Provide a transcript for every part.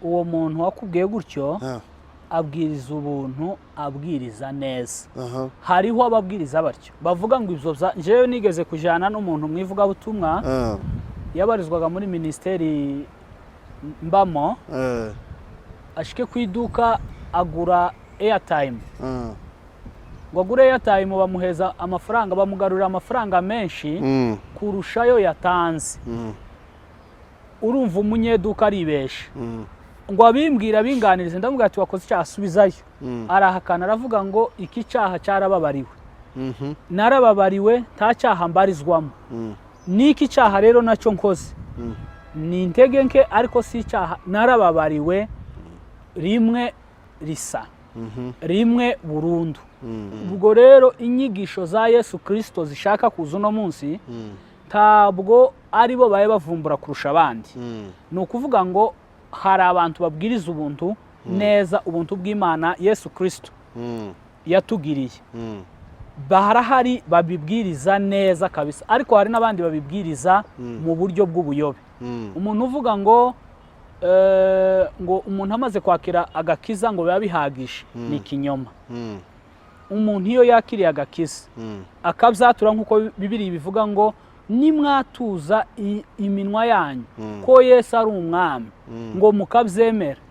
Uwo muntu wakubwiye gutyo abwiriza ubuntu, abwiriza neza. Hariho ababwiriza batyo bavuga ngo ibyo njyewe nigeze kujyana n'umuntu mu ivugabutumwa yabarizwaga muri minisiteri mbamo, ashike ku iduka agura airtime. Ngo agure airtime, bamuheza amafaranga, bamugarurira amafaranga menshi kurusha ayo yatanze. Urumva umunyeduka aribesha. Ngo abimbwira abinganirize, ndamubwira ati: "Wakoze icyaha, asubizayo." Arahakana, aravuga ngo iki cyaha cyarababariwe. Narababariwe, nta cyaha mbarizwamo. N'iki cyaha rero nacyo nkoze ni intege nke, ariko si icyaha, narababariwe rimwe risa rimwe burundu. Ubwo rero inyigisho za Yesu Kirisito zishaka kuza uno munsi, ntabwo ari bo babe bavumbura kurusha abandi. Ni ukuvuga ngo hari abantu babwiriza ubuntu neza, ubuntu bw'Imana Yesu Kirisito yatugiriye. Barahari babibwiriza neza kabisa, ariko hari n'abandi babibwiriza mu buryo bw'ubuyobe. Umuntu uvuga ngo ngo umuntu amaze kwakira agakiza ngo biba bihagije, ni ikinyoma. Umuntu iyo yakiriye agakiza, akabyatura nk'uko Bibiri bivuga ngo nimwatuza iminwa yanyu ko Yesu ari umwami, ngo mukabyemera,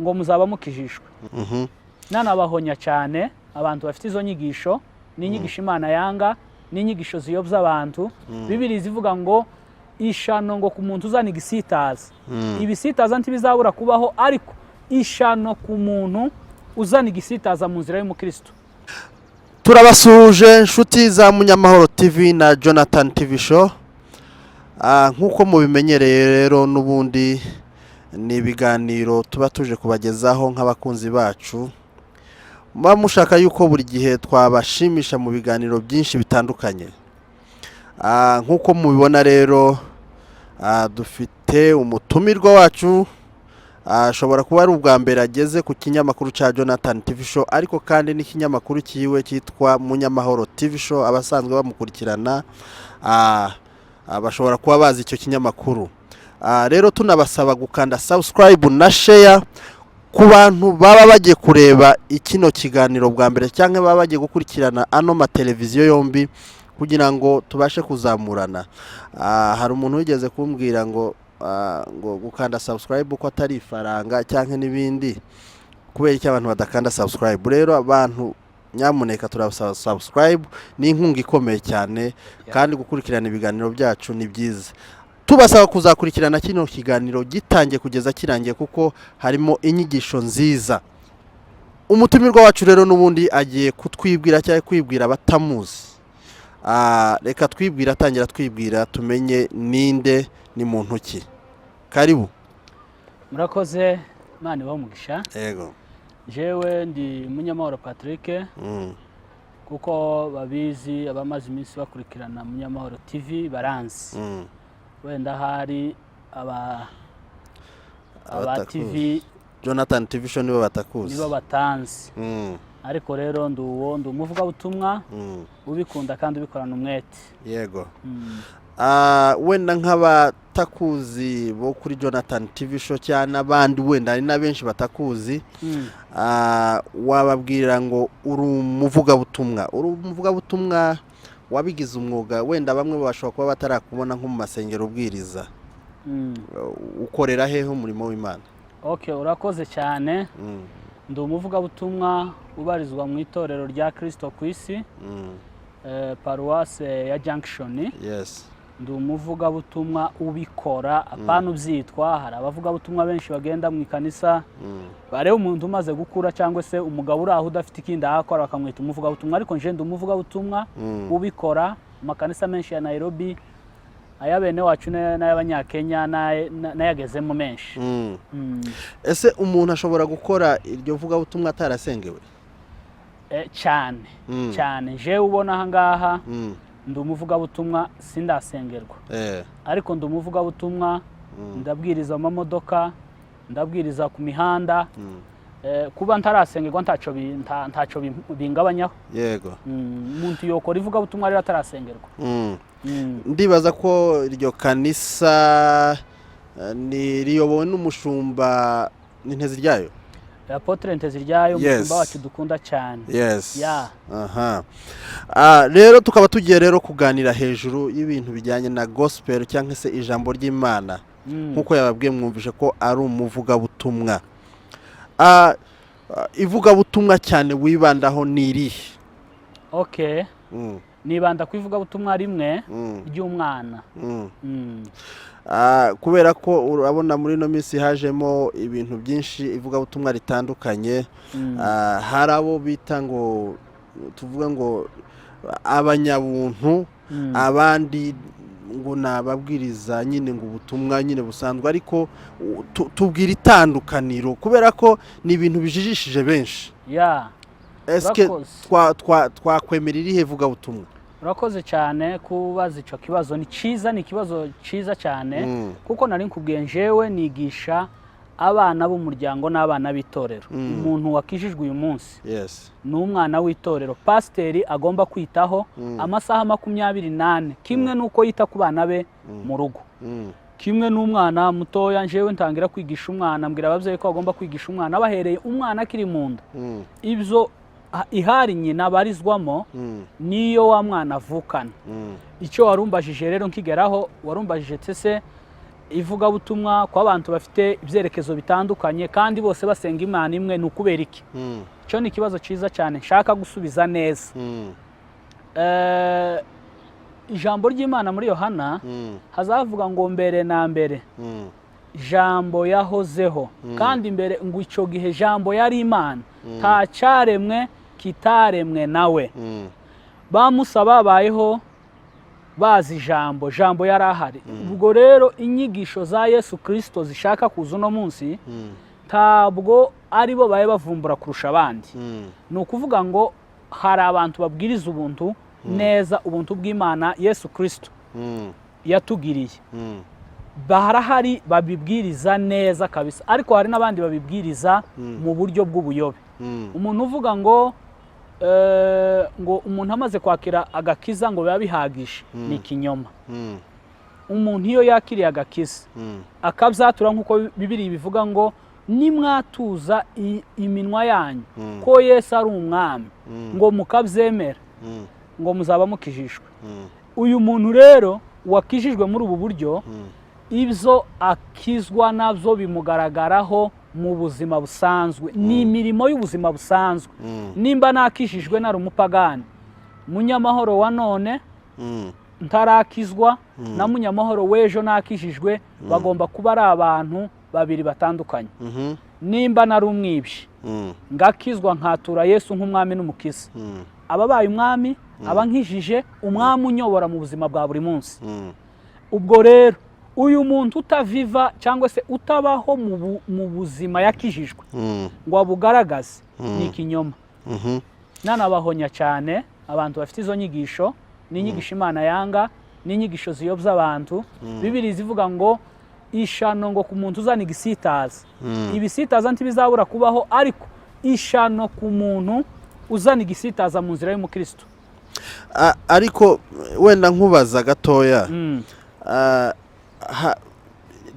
ngo muzaba mukijijwe. Nanabahonya cyane abantu bafite izo nyigisho. Ni inyigisho Imana yanga, ni inyigisho ziyobya abantu. Bibiri zivuga ngo ishano ngo ku muntu uzana igisitaza. Ibisitaza ntibizabura kubaho, ariko ishano ku muntu uzana igisitaza mu nzira y'umukristo. Turabasuhuje inshuti za Munyamahoro TV na Jonathan TV Show. Nk'uko mubimenyereye rero, n'ubundi ni ibiganiro tuba tuje kubagezaho nk'abakunzi bacu muba mushaka yuko buri gihe twabashimisha mu biganiro byinshi bitandukanye. Nk'uko mubibona rero, dufite umutumirwa wacu. Ashobora kuba ari ubwa mbere ageze ku kinyamakuru cya Jonathan TV Show, ariko kandi n'ikinyamakuru cyiwe cyitwa Munyamahoro TV Show, abasanzwe bamukurikirana bashobora kuba bazi icyo kinyamakuru. Rero tunabasaba gukanda subscribe na share ku bantu baba bagiye kureba ikino kiganiro bwa mbere cyangwa baba bagiye gukurikirana ano mateleviziyo yombi, kugira ngo tubashe kuzamurana. Hari umuntu wigeze kumbwira ngo ngo gukanda subscribe uko atari ifaranga cyangwa n'ibindi, kubera icyo abantu badakanda subscribe. Rero abantu nyamuneka turabasaba subscribe, ni inkunga ikomeye cyane, kandi gukurikirana ibiganiro byacu ni byiza. Tubasaba kuzakurikirana kino kiganiro gitangiye kugeza kirangiye, kuko harimo inyigisho nziza. Umutumirwa wacu rero n'ubundi agiye kutwibwira cyangwa kwibwira abatamuzi. Reka twibwira, atangira twibwira, tumenye ninde, ni muntu ki. Karibu. Murakoze, Imana ibahe umugisha. Yego. Jewe ndi Munyamahoro Patrick, kuko babizi abamaze iminsi bakurikirana Munyamahoro TV baranzi. Wenda hari aba Abatakuzi. TV Jonathan TV Show nibo batakuzi. Nibo batanzi. Ariko rero ndi uwo, ndi umuvugabutumwa ubikunda kandi ubikorana umwete. Yego. Wenda nk'abatakuzi bo kuri Jonathan TV Show cyangwa n'abandi, wenda hari na benshi batakuzi, wababwira ngo uri umuvugabutumwa, uri umuvugabutumwa wabigize umwuga. Wenda bamwe bashobora kuba batarakubona nko mu masengero ubwiriza. Ukorera hehe umurimo w'Imana? Okay, urakoze cyane. Ndi umuvugabutumwa ubarizwa mu itorero rya Kirisito ku isi, paruwase ya Junction. Ndi umuvugabutumwa ubikora, apana ubyitwa. Hari abavugabutumwa benshi bagenda mu ikanisa, bareba umuntu umaze gukura cyangwa se umugabo uri aho udafite ikindi ahakora, bakamwita umuvugabutumwa, ariko nje ndi umuvugabutumwa ubikora mu makanisa menshi ya Nairobi, aya bene wacu n'ay'abanyakenya n'ayagezemo menshi. Ese umuntu ashobora gukora iryo vugabutumwa atarasengewe? Cyane. Cyane. Jewe ubona aha ngaha, ndi umuvugabutumwa, sindasengerwa, ariko ndi umuvugabutumwa. Ndabwiriza mu mamodoka, ndabwiriza ku mihanda. Kuba ntarasengerwa ntacyo bingabanyaho. Umuntu yokora ivugabutumwa rero atarasengerwa. Ndibaza ko iryo kanisa Ni riyobowe n'umushumba n'Inteziryayo. Apôtre Nteziryayo, umushumba wacu dukunda cyane. Yes. Aha. Rero tukaba tugiye rero kuganira hejuru y'ibintu bijyanye na gospel cyangwa se ijambo ry'Imana. Nk'uko yababwiye, mwumvise ko ari umuvugabutumwa. Ivugabutumwa cyane wibandaho ni irihe? Okay, nibanda ku ivugabutumwa rimwe ry'umwana. Kubera ko urabona muri ino minsi hajemo ibintu byinshi, ivugabutumwa ritandukanye. Hari abo bita ngo, tuvuge ngo abanyabuntu, abandi ngo ni ababwiriza nyine ngo ubutumwa nyine busanzwe, ariko tubwira itandukaniro kubera ko ni ibintu bijijishije benshi. Eske Urakoze. twakwemera irihe vugabutumwa? Urakoze cyane kubaza icyo kibazo, ni cyiza, ni ikibazo cyiza cyane, kuko nari nkubwiye, njewe nigisha abana b'umuryango n'abana b'itorero. Umuntu wakijijwe uyu munsi ni umwana w'itorero, pasiteri agomba kwitaho amasaha 24, kimwe n'uko yita ku bana be mu rugo, kimwe n'umwana mutoya. Njewe ntangira kwigisha umwana, mbwira ababyeyi ko bagomba kwigisha umwana bahereye umwana akiri mu nda. Ibyo ihari nyina abarizwamo niyo wa mwana avukana. Icyo warumbajije rero nkigeraho, warumbajije ese ivugabutumwa ku abantu bafite ibyerekezo bitandukanye kandi bose basenga Imana imwe ni ukubera iki? Icyo ni ikibazo cyiza cyane nshaka gusubiza neza. Ijambo ry'Imana muri Yohana hazavuga ngo mbere na mbere Jambo yahozeho, kandi mbere ngo icyo gihe Jambo yari Imana, nta cyaremwe kitaremwe nawe. Ba Musa babayeho bazi Jambo, Jambo yari ahari. Ubwo rero inyigisho za Yesu Kirisito zishaka kuza uno munsi, ntabwo ari bo babe bavumbura kurusha abandi. Ni ukuvuga ngo hari abantu babwiriza ubuntu neza, ubuntu bw'Imana Yesu Kirisito yatugiriye. Barahari babibwiriza neza kabisa, ariko hari n'abandi babibwiriza mu buryo bw'ubuyobe. Umuntu uvuga ngo ngo umuntu amaze kwakira agakiza ngo biba bihagije, ni ikinyoma. Umuntu iyo yakiriye agakiza, akabyatura nk'uko Bibiri bivuga ngo nimwatuza iminwa yanyu ko Yesu ari umwami, ngo mukabyemera, ngo muzaba mukijijwe. Uyu muntu rero wakijijwe muri ubu buryo, ibyo akizwa nabyo bimugaragaraho mu buzima busanzwe, ni imirimo y'ubuzima busanzwe. Nimba nakijijwe nari umupagani, Munyamahoro wa none ntarakizwa na Munyamahoro w'ejo nakijijwe bagomba kuba ari abantu babiri batandukanye. Nimba nari umwibyi, ngakizwa nkatura Yesu nk'umwami n'umukiza, ababaye umwami, aba nkijije, umwami unyobora mu buzima bwa buri munsi. Ubwo rero uyu muntu utaviva cyangwa se utabaho mu buzima yakijijwe ngo abugaragaze, ni ikinyoma. Nanabahonya cyane abantu bafite izo nyigisho, ni inyigisho Imana yanga, ni inyigisho ziyobya abantu. Bibiri zivuga ngo ishano ngo ku muntu uzana igisitaza. Ibisitaza ntibizabura kubaho, ariko ishano ku muntu uzana igisitaza mu nzira y'umukristo. Ariko wenda nkubaza gatoya,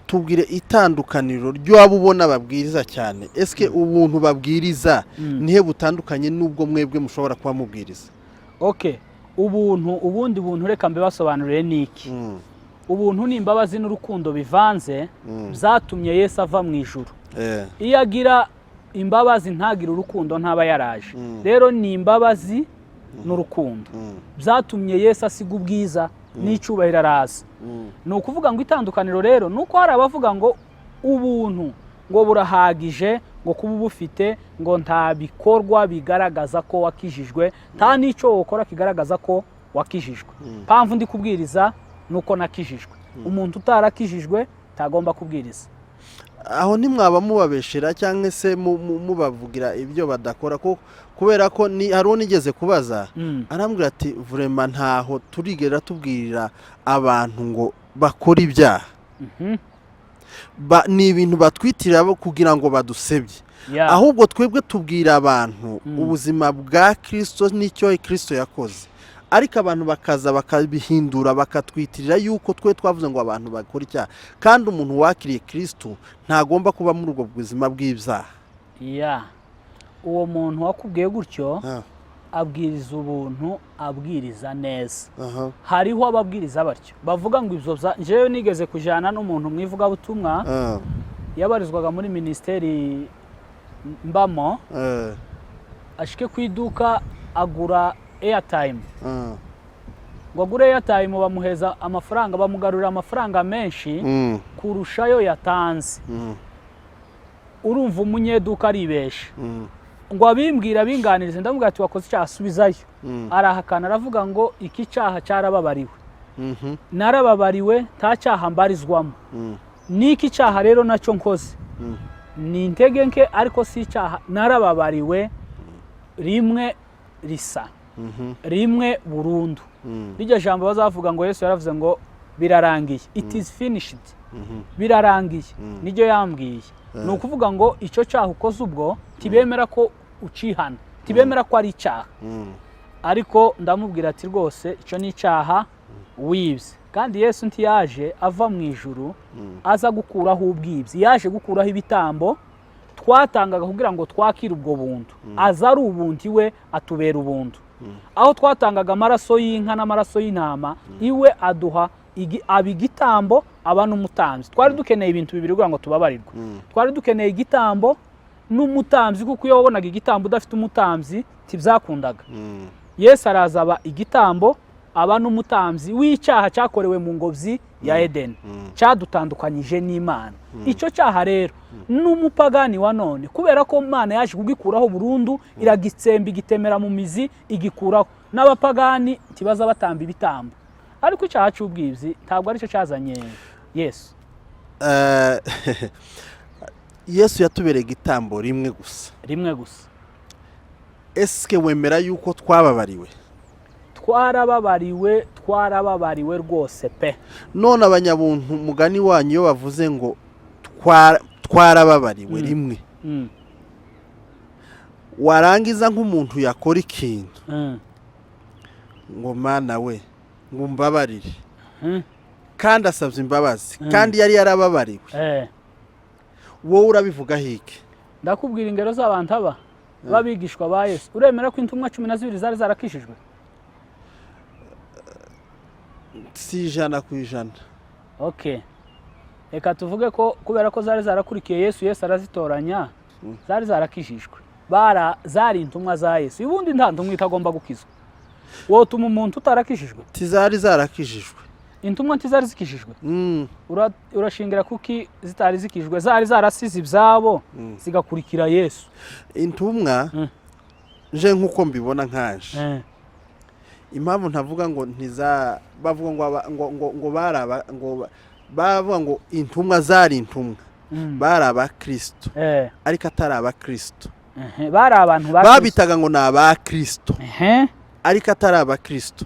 tubwire itandukaniro ry'abo ubona babwiriza cyane. Eske ubuntu babwiriza nihe butandukanye n'ubwo mwebwe mushobora kuba mubwiriza? Okay, ubuntu, ubundi buntu, reka mbibasobanurire ni iki. Ubuntu ni imbabazi n'urukundo bivanze byatumye Yesu ava mu ijuru. Iyo agira imbabazi ntagire urukundo, ntaba yaraje. Rero ni imbabazi n'urukundo byatumye Yesu asiga ubwiza n'icyubahiro araza. Ni ukuvuga ngo itandukaniro rero ni uko hari abavuga ngo ubuntu ngo burahagije, ngo kuba ubufite ngo nta bikorwa bigaragaza ko wakijijwe, nta n'icyo wokora kigaragaza ko wakijijwe. Mpamvu ndi kubwiriza ni uko nakijijwe. Umuntu utarakijijwe ntagomba kubwiriza. Aho ntimwaba mubabeshera cyangwa se mubavugira ibyo badakora? Kubera ko ni hari uwo nigeze kubaza, arambwira ati vraiment ntaho turigera tubwirira abantu ngo bakore ibyaha. Ni ibintu batwitirira bo kugira ngo badusebye. Ahubwo twebwe tubwira abantu ubuzima bwa Kirisito n'icyo Kirisito yakoze. Ariko abantu bakaza bakabihindura, bakatwitirira yuko twe twavuze ngo abantu bakora icyaha, kandi umuntu wakiriye Kirisitu ntagomba kuba muri ubwo buzima bw'ibyaha. Ya, uwo muntu wakubwiye gutyo abwiriza ubuntu, abwiriza neza. Hariho ababwiriza batyo bavuga ngo ibyo njyewe nigeze kujyana n'umuntu mu ivugabutumwa yabarizwaga muri minisiteri mbamo, ashike ku iduka agura airtime. Ngo agure airtime, bamuheza amafaranga, bamugarurira amafaranga menshi kurusha ayo yatanze. Urumva umunyeduka aribesha. Ngo abimbwira abinganirize, ndamubwira ati: "Wakoze icyaha, subizayo." Arahakana, aravuga ngo: "Iki cyaha cyarababariwe, narababariwe, nta cyaha mbarizwamo. N'iki cyaha rero nacyo nkoze ni intege nke, ariko si icyaha, narababariwe rimwe risa, rimwe burundu." Rirya jambo bazavuga ngo Yesu yaravuze ngo birarangiye, "It is finished", birarangiye, niryo yambwiye. Ni ukuvuga ngo icyo cyaha ukoze ubwo tibemera ko ucihana, tibemera ko ari icyaha. Ariko ndamubwira ati: "Rwose icyo ni icyaha, wibye." Kandi Yesu ntiyaje ava mu ijuru aza gukuraho ubwibyi, yaje gukuraho ibitambo twatangaga kugira ngo twakire ubwo buntu. Aza ari ubuntu, iwe atubera ubuntu. Aho twatangaga amaraso y'inka n'amaraso y'intama, iwe aduha aba igitambo, aba n'umutambyi. Twari dukeneye ibintu bibiri kugira ngo tubabarirwe. Twari dukeneye igitambo n'umutambyi, kuko iyo wabonaga igitambo udafite umutambyi ntibyakundaga. Yesu araza aba igitambo, aba n'umutambyi w'icyaha cyakorewe mu ngobyi ya Edeni, cyadutandukanyije n'Imana. Icyo cyaha rero n'umupagani wa none, kubera ko Imana yaje kugikuraho burundu, iragitsemba, igitemera mu mizi, igikuraho, n'abapagani ntibaza batamba ibitambo. Ariko icyaha cy'ubwibyi ntabwo aricyo cyazanye Yesu. Yesu yatubereye igitambo rimwe gusa. Rimwe gusa. Esike wemera yuko twababariwe? Twarababariwe, twarababariwe rwose pe. None abanyabuntu, mugani wanyu, iyo bavuze ngo twarababariwe rimwe, warangiza nk'umuntu yakora ikintu ngo: "Mana we, ngo umbabarire," kandi asabye imbabazi, kandi yari yarababariwe, wowe urabivugaho iki? Ndakubwira ingero z'abantu aba b'abigishwa ba Yesu. Uremera ko intumwa 12 zari zarakishijwe? Si 100%. Okay, reka tuvuge ko kubera ko zari zarakurikiye Yesu, Yesu arazitoranya, zari zarakishijwe, bara zari intumwa za Yesu. Ubundi nta ntumwa itagomba gukizwa. Wotuma umuntu utarakishijwe? Tizari zarakijijwe. Intumwa ntizari zikijijwe? Mm. Urashingira kuki zitari zikijijwe? Zari zarasize ibyabo zigakurikira Yesu. Intumwa, nje nk'uko mbibona nkaje, impamvu ntavuga ngo ntiza bavuga ngo ngo bari ngo bavuga ngo intumwa zari intumwa, bari abakristo, ariko atari abakristo. Bari abantu ba Kristo. Babitaga ngo ni abakristo, ariko atari abakristo.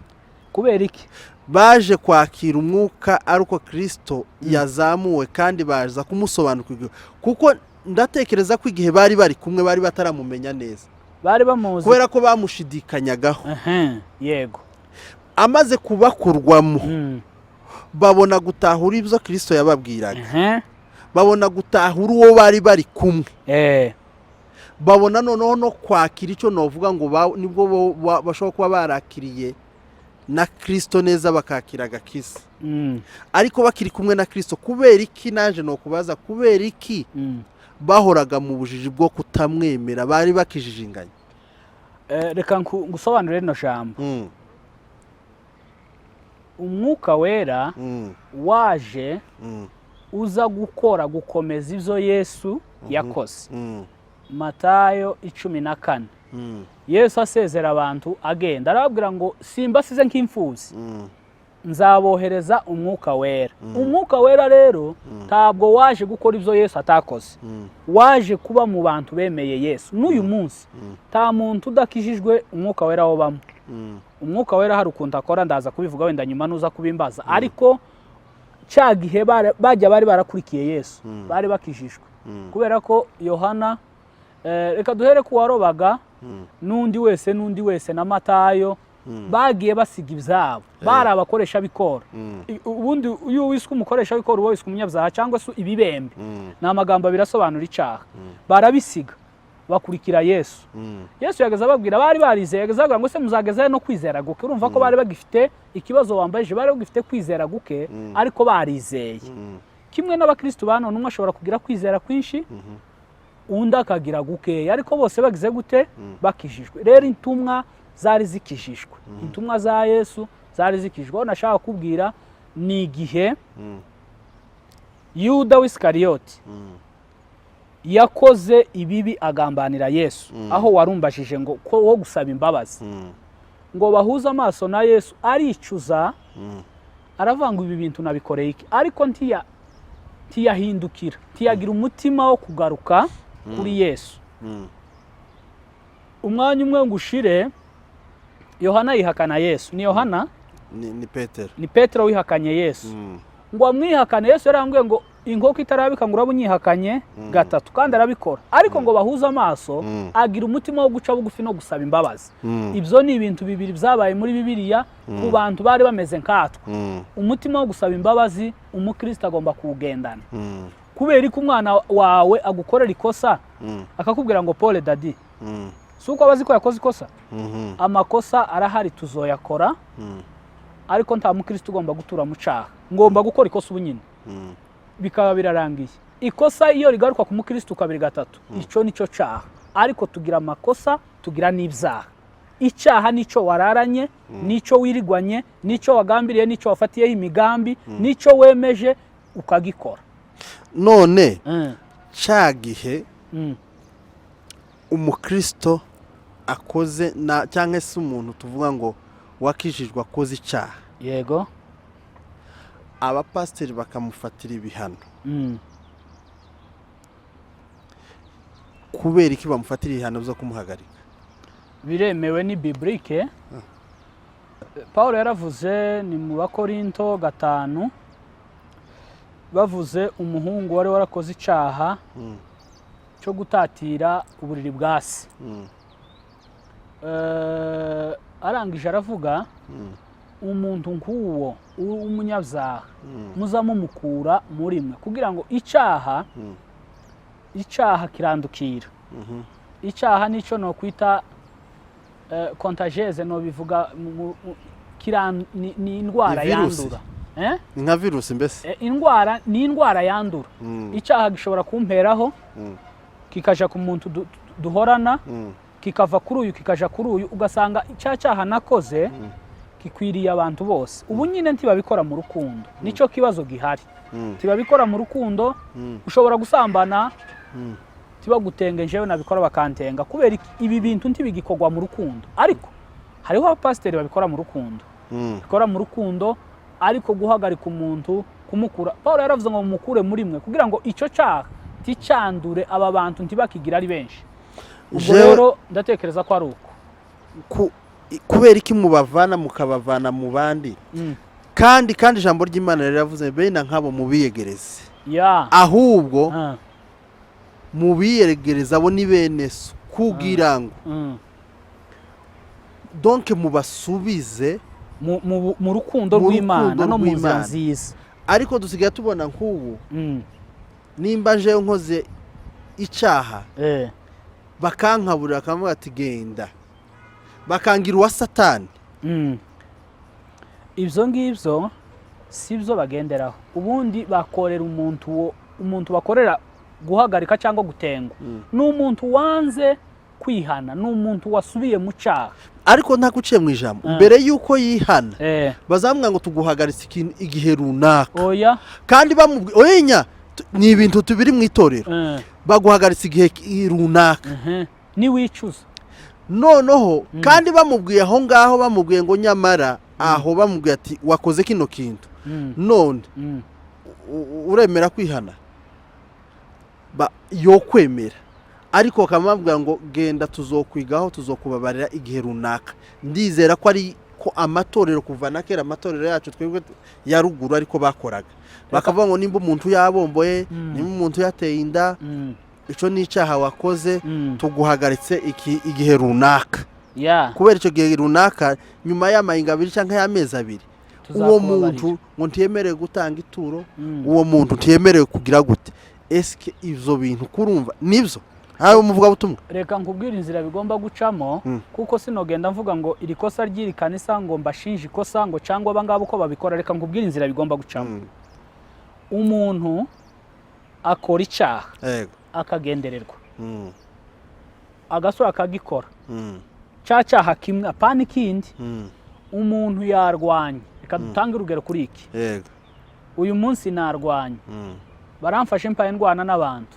Kubera iki? Baje kwakira umwuka ari uko Kristo yazamuwe, kandi baza kumusobanukirwa, kuko ndatekereza ko igihe bari bari kumwe bari bataramumenya neza. Bari bamuzi. Kubera ko bamushidikanyagaho. Yego. Amaze kubakurwamo, babona gutahura ibyo Kristo yababwiraga, babona gutahura uwo bari bari kumwe, babona noneho no kwakira icyo novuga ngo nibwo bashobora kuba barakiriye na Kristo neza, bakakira agakiza, ariko bakiri kumwe na Kristo. Kubera iki naje nokubaza, kubera iki bahoraga mu bujiji bwo kutamwemera, bari bakijijinganya? Reka ngusobanurire rino jambo. Umwuka Wera waje uza gukora, gukomeza ibyo Yesu yakoze. Matayo 14. Yesu asezera abantu agenda, arababwira ngo: "Simbasize nk'imfubyi, nzabohereza Umwuka Wera." Umwuka Wera rero ntabwo waje gukora ibyo Yesu atakoze, waje kuba mu bantu bemeye Yesu. N'uyu munsi nta muntu udakijijwe Umwuka Wera wobamo. Umwuka Wera hari ukuntu akora, ndaza kubivuga wenda nyuma nuza kubimbaza. Ariko cya gihe bajya bari barakurikiye Yesu, bari bakijijwe, kubera ko Yohana, reka duhere ku warobaga n'undi wese n'undi wese na Matayo. Bagiye basiga ibyabo, bari abakoresha b'ikoro. Ubundi iyo wiswe umukoresha w'ikoro, uba wiswe umunyabyaha cyangwa se ibibembe. Ni amagambo abiri asobanura icyaha. Barabisiga, bakurikira Yesu. Yesu yageze ababwira, bari barizeye, yageze ababwira ngo: "Se muzagezayo no kwizera guke?" Urumva ko bari bagifite ikibazo wambaje, bari bagifite kwizera guke, ariko barizeye. Kimwe n'abakristu ba none, umwe ashobora kugira kwizera kwinshi, undi akagira gukeya, ariko bose bagize gute? Bakijijwe. Rero intumwa zari zikijijwe, intumwa za Yesu zari zikijijwe. Aho nashaka kubwira ni igihe Yuda w'Isikariyoti yakoze ibibi, agambanira Yesu, aho warumbajije ngo ko wo gusaba imbabazi, ngo bahuze amaso na Yesu, aricuza, aravuga ngo: "Ibi bintu nabikoreye iki?" Ariko ntiyahindukira, ntiyagira umutima wo kugaruka kuri Yesu. Umwanya umwe ngo ushire, Yohana yihakana Yesu. Ni Yohana? Ni Petero. Ni Petero wihakanye Yesu. Ngo amwihakane, Yesu yarambwiye ngo inkoko itarabika ngo uraba unyihakanye gatatu, kandi arabikora. Ariko ngo bahuze amaso, agira umutima wo guca bugufi no gusaba imbabazi. Ibyo ni ibintu bibiri byabaye muri Bibiliya ku bantu bari bameze nkatwe. Umutima wo gusaba imbabazi umukristo agomba kuwugendana. Kubera ko umwana wawe agukorera ikosa, akakubwira ngo: "Pole daddy," si uko aba azi ko yakoze ikosa? Amakosa arahari, tuzoyakora, ariko nta mukristo ugomba gutura mu cyaha. Ngomba gukora ikosa ubu nyine, bikaba birarangiye. Ikosa iyo rigaruka ku mukristo kabiri, gatatu, icyo nicyo cyaha. Ariko tugira amakosa, tugira n'ibyaha. Icyaha nicyo wararanye, nicyo wirigwanye, nicyo wagambiriye, nicyo wafatiyeho imigambi, nicyo wemeje ukagikora. None cya gihe umukristo akoze na cyangwa se umuntu tuvuga ngo wakijijwe akoze icyaha, abapasiteri bakamufatira ibihano, kubera iki bamufatira ibihano byo kumuhagarika? Biremewe, ni biblique. Paul yaravuze, ni mu Bakorinto 5, bavuze umuhungu wari warakoze icyaha cyo gutatira uburiri bwa se. Arangije aravuga: "Umuntu nk'uwo w'umunyabyaha muza mumukura muri mwe," kugira ngo icyaha, icyaha kirandukira. Icyaha nicyo nokwita contagieuse, nobivuga ni indwara Ni virusi. yandura. Eh? Ni nka virusi mbese. Indwara ni indwara yandura. Icyaha gishobora kumperaho, kikaja ku muntu duhorana, kikava kuri uyu kikaja kuri uyu, ugasanga icya cyaha nakoze gikwiriye abantu bose. Ubu nyine ntibabikora mu rukundo, nicyo kibazo gihari. Ntibabikora mu rukundo. Ushobora gusambana, ntibagutenge. Njyewe nabikora bakantenga. Kubera iki? Ibi bintu ntibigikorwa mu rukundo. Ariko hariho abapasiteri babikora mu rukundo, bikora mu rukundo. Ariko guhagarika umuntu, kumukura, Paul yaravuze ngo mumukure muri mwe, kugira ngo icyo cyaha nticandure aba bantu, ntibakigire ari benshi. Ubwo rero ndatekereza ko ari uko. Kubera iki mubavana, mukabavana mu bandi? Kandi ijambo ry'Imana riravuze: "Bene nk'abo mubiyegereze." Ahubwo mubiyegereze, abo ni bene so, kugira ngo donc mubasubize mu rukundo mu rw'Imana rukundo no mu nzira rw'Imana. nziza. Ariko dusigaye tubona nk'ubu, nimba njewe nkoze icyaha, bakankaburira, bakavuga ati: "Genda," bakangira uwa Satani. Ibyo ngibyo si byo bagenderaho. Ubundi bakorera umuntu, uwo umuntu bakorera guhagarika cyangwa gutengwa ni umuntu wanze kwihana, ni umuntu wasubiye mu cyaha. Ariko ntaguciye mu ijambo, mbere y'uko yihana, bazamubwira ngo: "Tuguhagaritse igihe runaka." Oya. Kandi bamubwiye oya, ni ibintu tubiri mu itorero. Baguhagaritse igihe runaka. Niwicuza. Noneho kandi bamubwiye aho ngaho, bamubwiye ngo nyamara aho bamubwiye ati: "Wakoze kino kintu, none uremera kwihana?" Yo kwemera, ariko bakamubwira ngo: "Genda, tuzokwigaho, tuzokubabarira igihe runaka." Ndizera ko ari ko amatorero kuva na kera, amatorero yacu twebwe ya ruguru, ariko bakoraga bakavuga ngo nimba umuntu yabomboye, nimba umuntu yateye inda, icyo ni icyaha wakoze, tuguhagaritse iki igihe runaka. Kubera icyo gihe runaka, nyuma y'amayinga 2 cyangwa y'amezi 2, uwo muntu ngo ntiyemerewe gutanga ituro, uwo muntu ntiyemerewe kugira gute. Eske ivyo bintu kurumva nibyo hawe umuvugabutumwa? Reka nkubwire inzira bigomba gucamo, kuko sinogenda mvuga ngo iri kosa ry'iri kanisa, ngo mbashinje ikosa, ngo cyangwa abangaba uko babikora. Reka nkubwire inzira bigomba gucamo. Umuntu akora icyaha, akagendererwa, agasura akagikora, cya cyaha kimwe, apana ikindi. Umuntu yarwanye, reka dutange urugero kuri iki. Uyu munsi narwanye, baramfashe, mpaye ndwana n'abantu,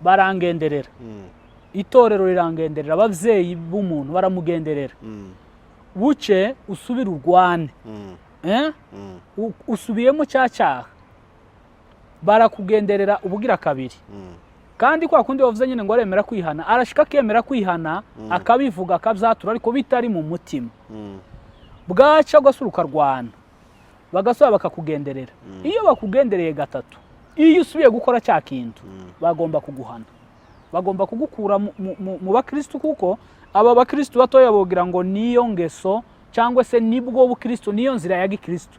barangenderera, itorero rirangenderera, ababyeyi b'umuntu baramugenderera. Buce usubire urwane, usubiyemo cya cyaha, barakugenderera ubugira kabiri. Kandi kwa kundi wavuze nyine ngo aremera kwihana, arashika akemera kwihana, akabivuga, akabyatura, ariko bitari mu mutima. Bwaca ugasura ukarwana, bagasura bakakugenderera. Iyo bakugendereye gatatu, iyo usubiye gukora cya kintu, bagomba kuguhana, bagomba kugukura mu bakristu, kuko aba bakristu batoya bogira ngo niyo ngeso cyangwa se nibwo bukristu, niyo nzira ya gikristu.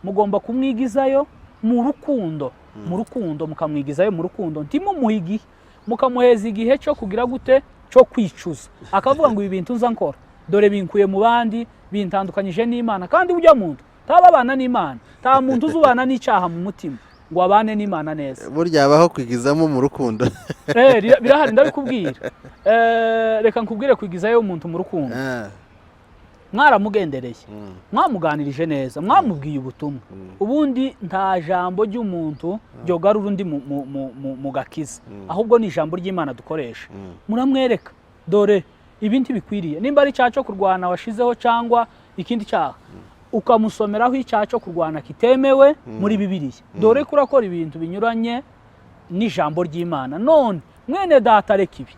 Mugomba kumwigizayo mu rukundo, mu rukundo mukamwigizayo mu rukundo, ntimumuhe igihe, mukamuheza igihe cyo kugira gute, cyo kwicuza, akavuga ngo ibi bintu nza nkora dore binkuye mu bandi, bintandukanyije n'Imana. Kandi ujya muntu taba abana n'Imana, nta muntu uzubana n'icyaha mu mutima ngo abane n'Imana neza. Burya habaho kwigizamo mu rukundo. Birahari, ndabikubwira. Reka nkubwire kwigizayo umuntu mu rukundo. Mwaramugendereye, mwamuganirije neza, mwamubwiye ubutumwa. Ubundi nta jambo ry'umuntu ryogarura undi mu gakiza, ahubwo ni ijambo ry'Imana dukoresha. Muramwereka, dore ibi ntibikwiriye, nimba ari icyaha cyo kurwana washizeho cyangwa ikindi cyaha, ukamusomeraho icyaha cyo kurwana kitemewe muri Bibiliya. Dore ko urakora ibintu binyuranye n'ijambo ry'Imana, none mwene data reka ibi.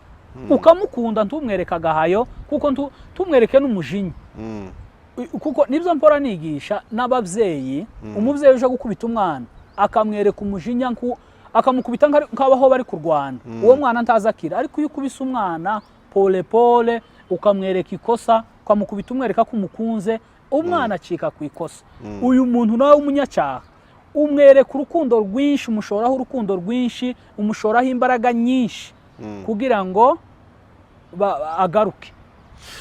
Ukamukunda, ntumwereke agahayo, kuko ntumwereke n'umujinya, kuko nibyo mpora nigisha n'ababyeyi. Umubyeyi uje gukubita umwana akamwereka umujinya, akamukubita nk'aho bari kurwana, uwo mwana ntazi akira. Ariko iyo ukubise umwana pole pole, ukamwereka ikosa, ukamukubita umwereka ko umukunze, umwana acika ku ikosa. Uyu muntu nawe w'umunyacyaha umwereka urukundo rwinshi, umushoraho urukundo rwinshi, umushoraho imbaraga nyinshi kugira ngo agaruke.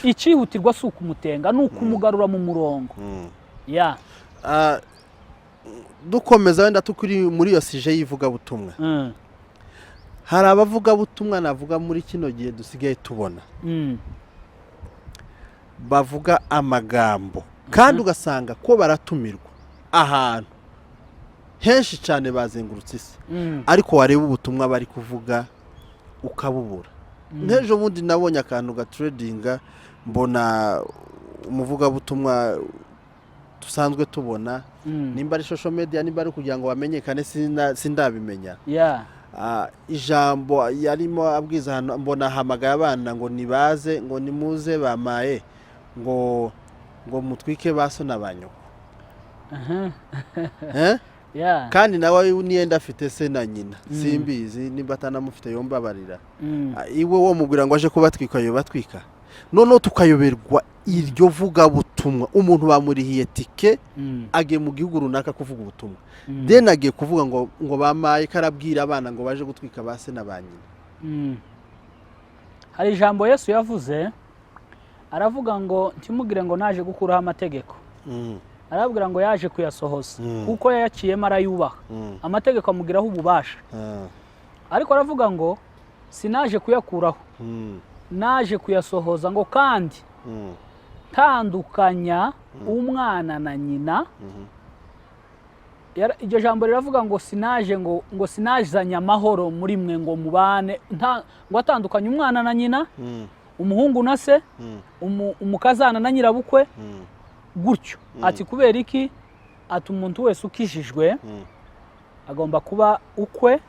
Icyihutirwa si ukumutenga, ni ukumugarura mu murongo. Ya. Dukomeza wenda tukiri muri iyo sujet y'ivugabutumwa, hari abavugabutumwa navuga muri kino gihe dusigaye tubona bavuga amagambo, kandi ugasanga ko baratumirwa ahantu henshi cyane, bazengurutse isi, ariko wareba ubutumwa bari kuvuga ukabubura. Nk'ejo bundi nabonye akantu gatrendinga, mbona umuvugabutumwa dusanzwe tubona, nimba ari social media, nimba ari kugira ngo bamenyekane, sindabimenya. Ijambo yarimo abwiza ahantu, mbona ahamagaye abana ngo nibaze, ngo nimuze, bamaye ngo mutwike ba so na ba nyoko. Eh? Kandi nawe niyenda afite se na nyina, simbizi nimba atanamufite, yombabarira. Iwe wo mubwira ngo aje kubatwika, yo batwika. Noneho tukayoberwa iryo vugabutumwa. Umuntu bamurihiye tike, agiye mu gihugu runaka kuvuga ubutumwa, then agiye kuvuga ngo bamaye karabwira abana ngo baje gutwika ba se na ba nyina. Hari ijambo Yesu yavuze, aravuga ngo ntimugire ngo naje gukuraho amategeko. Arababwira ngo yaje kuyasohoza, kuko yayaciyemo arayubaha, amategeko amugiraho ububasha. Ariko aravuga ngo sinaje kuyakuraho, naje kuyasohoza, ngo kandi tandukanya umwana na nyina. Iryo jambo riravuga ngo sinaje ngo sinazanye amahoro muri mwe ngo mubane, ngo atandukanye umwana na nyina, umuhungu na se, umukazana na nyirabukwe, gutyo. Ati kubera iki? Ati umuntu wese ukijijwe agomba kuba ukwe,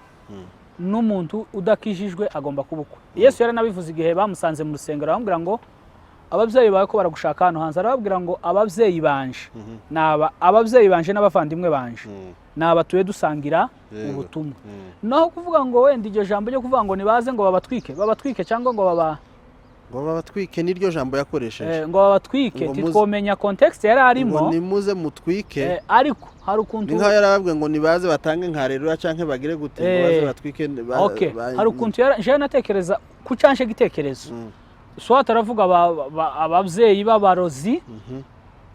n'umuntu udakijijwe agomba kuba ukwe. Yesu yaranabivuze igihe bamusanze mu rusengero, aramubwira ngo ababyeyi bawe ko baragushaka hano hanze. Arababwira ngo ababyeyi banje naba ababyeyi banje n'abavandimwe banje ni abatuye dusangira ubutumwa. Naho kuvuga ngo wenda iryo jambo ryo kuvuga ngo nibaze ngo babatwike, babatwike cyangwa ngo baba Ngo babatwike, niryo jambo yakoresheje. Ngo babatwike. Ngo Titwomenya context yari arimo. Ngo nimuze mutwike. Ariko hari ukuntu Ni nkaho yarababwiye ngo nibaze batange nka reruya canke bagire gute, ngo baze batwike. Okay, hari ukuntu jewe natekereza ku canje gitekerezo, swat aravuga ababyeyi b'abarozi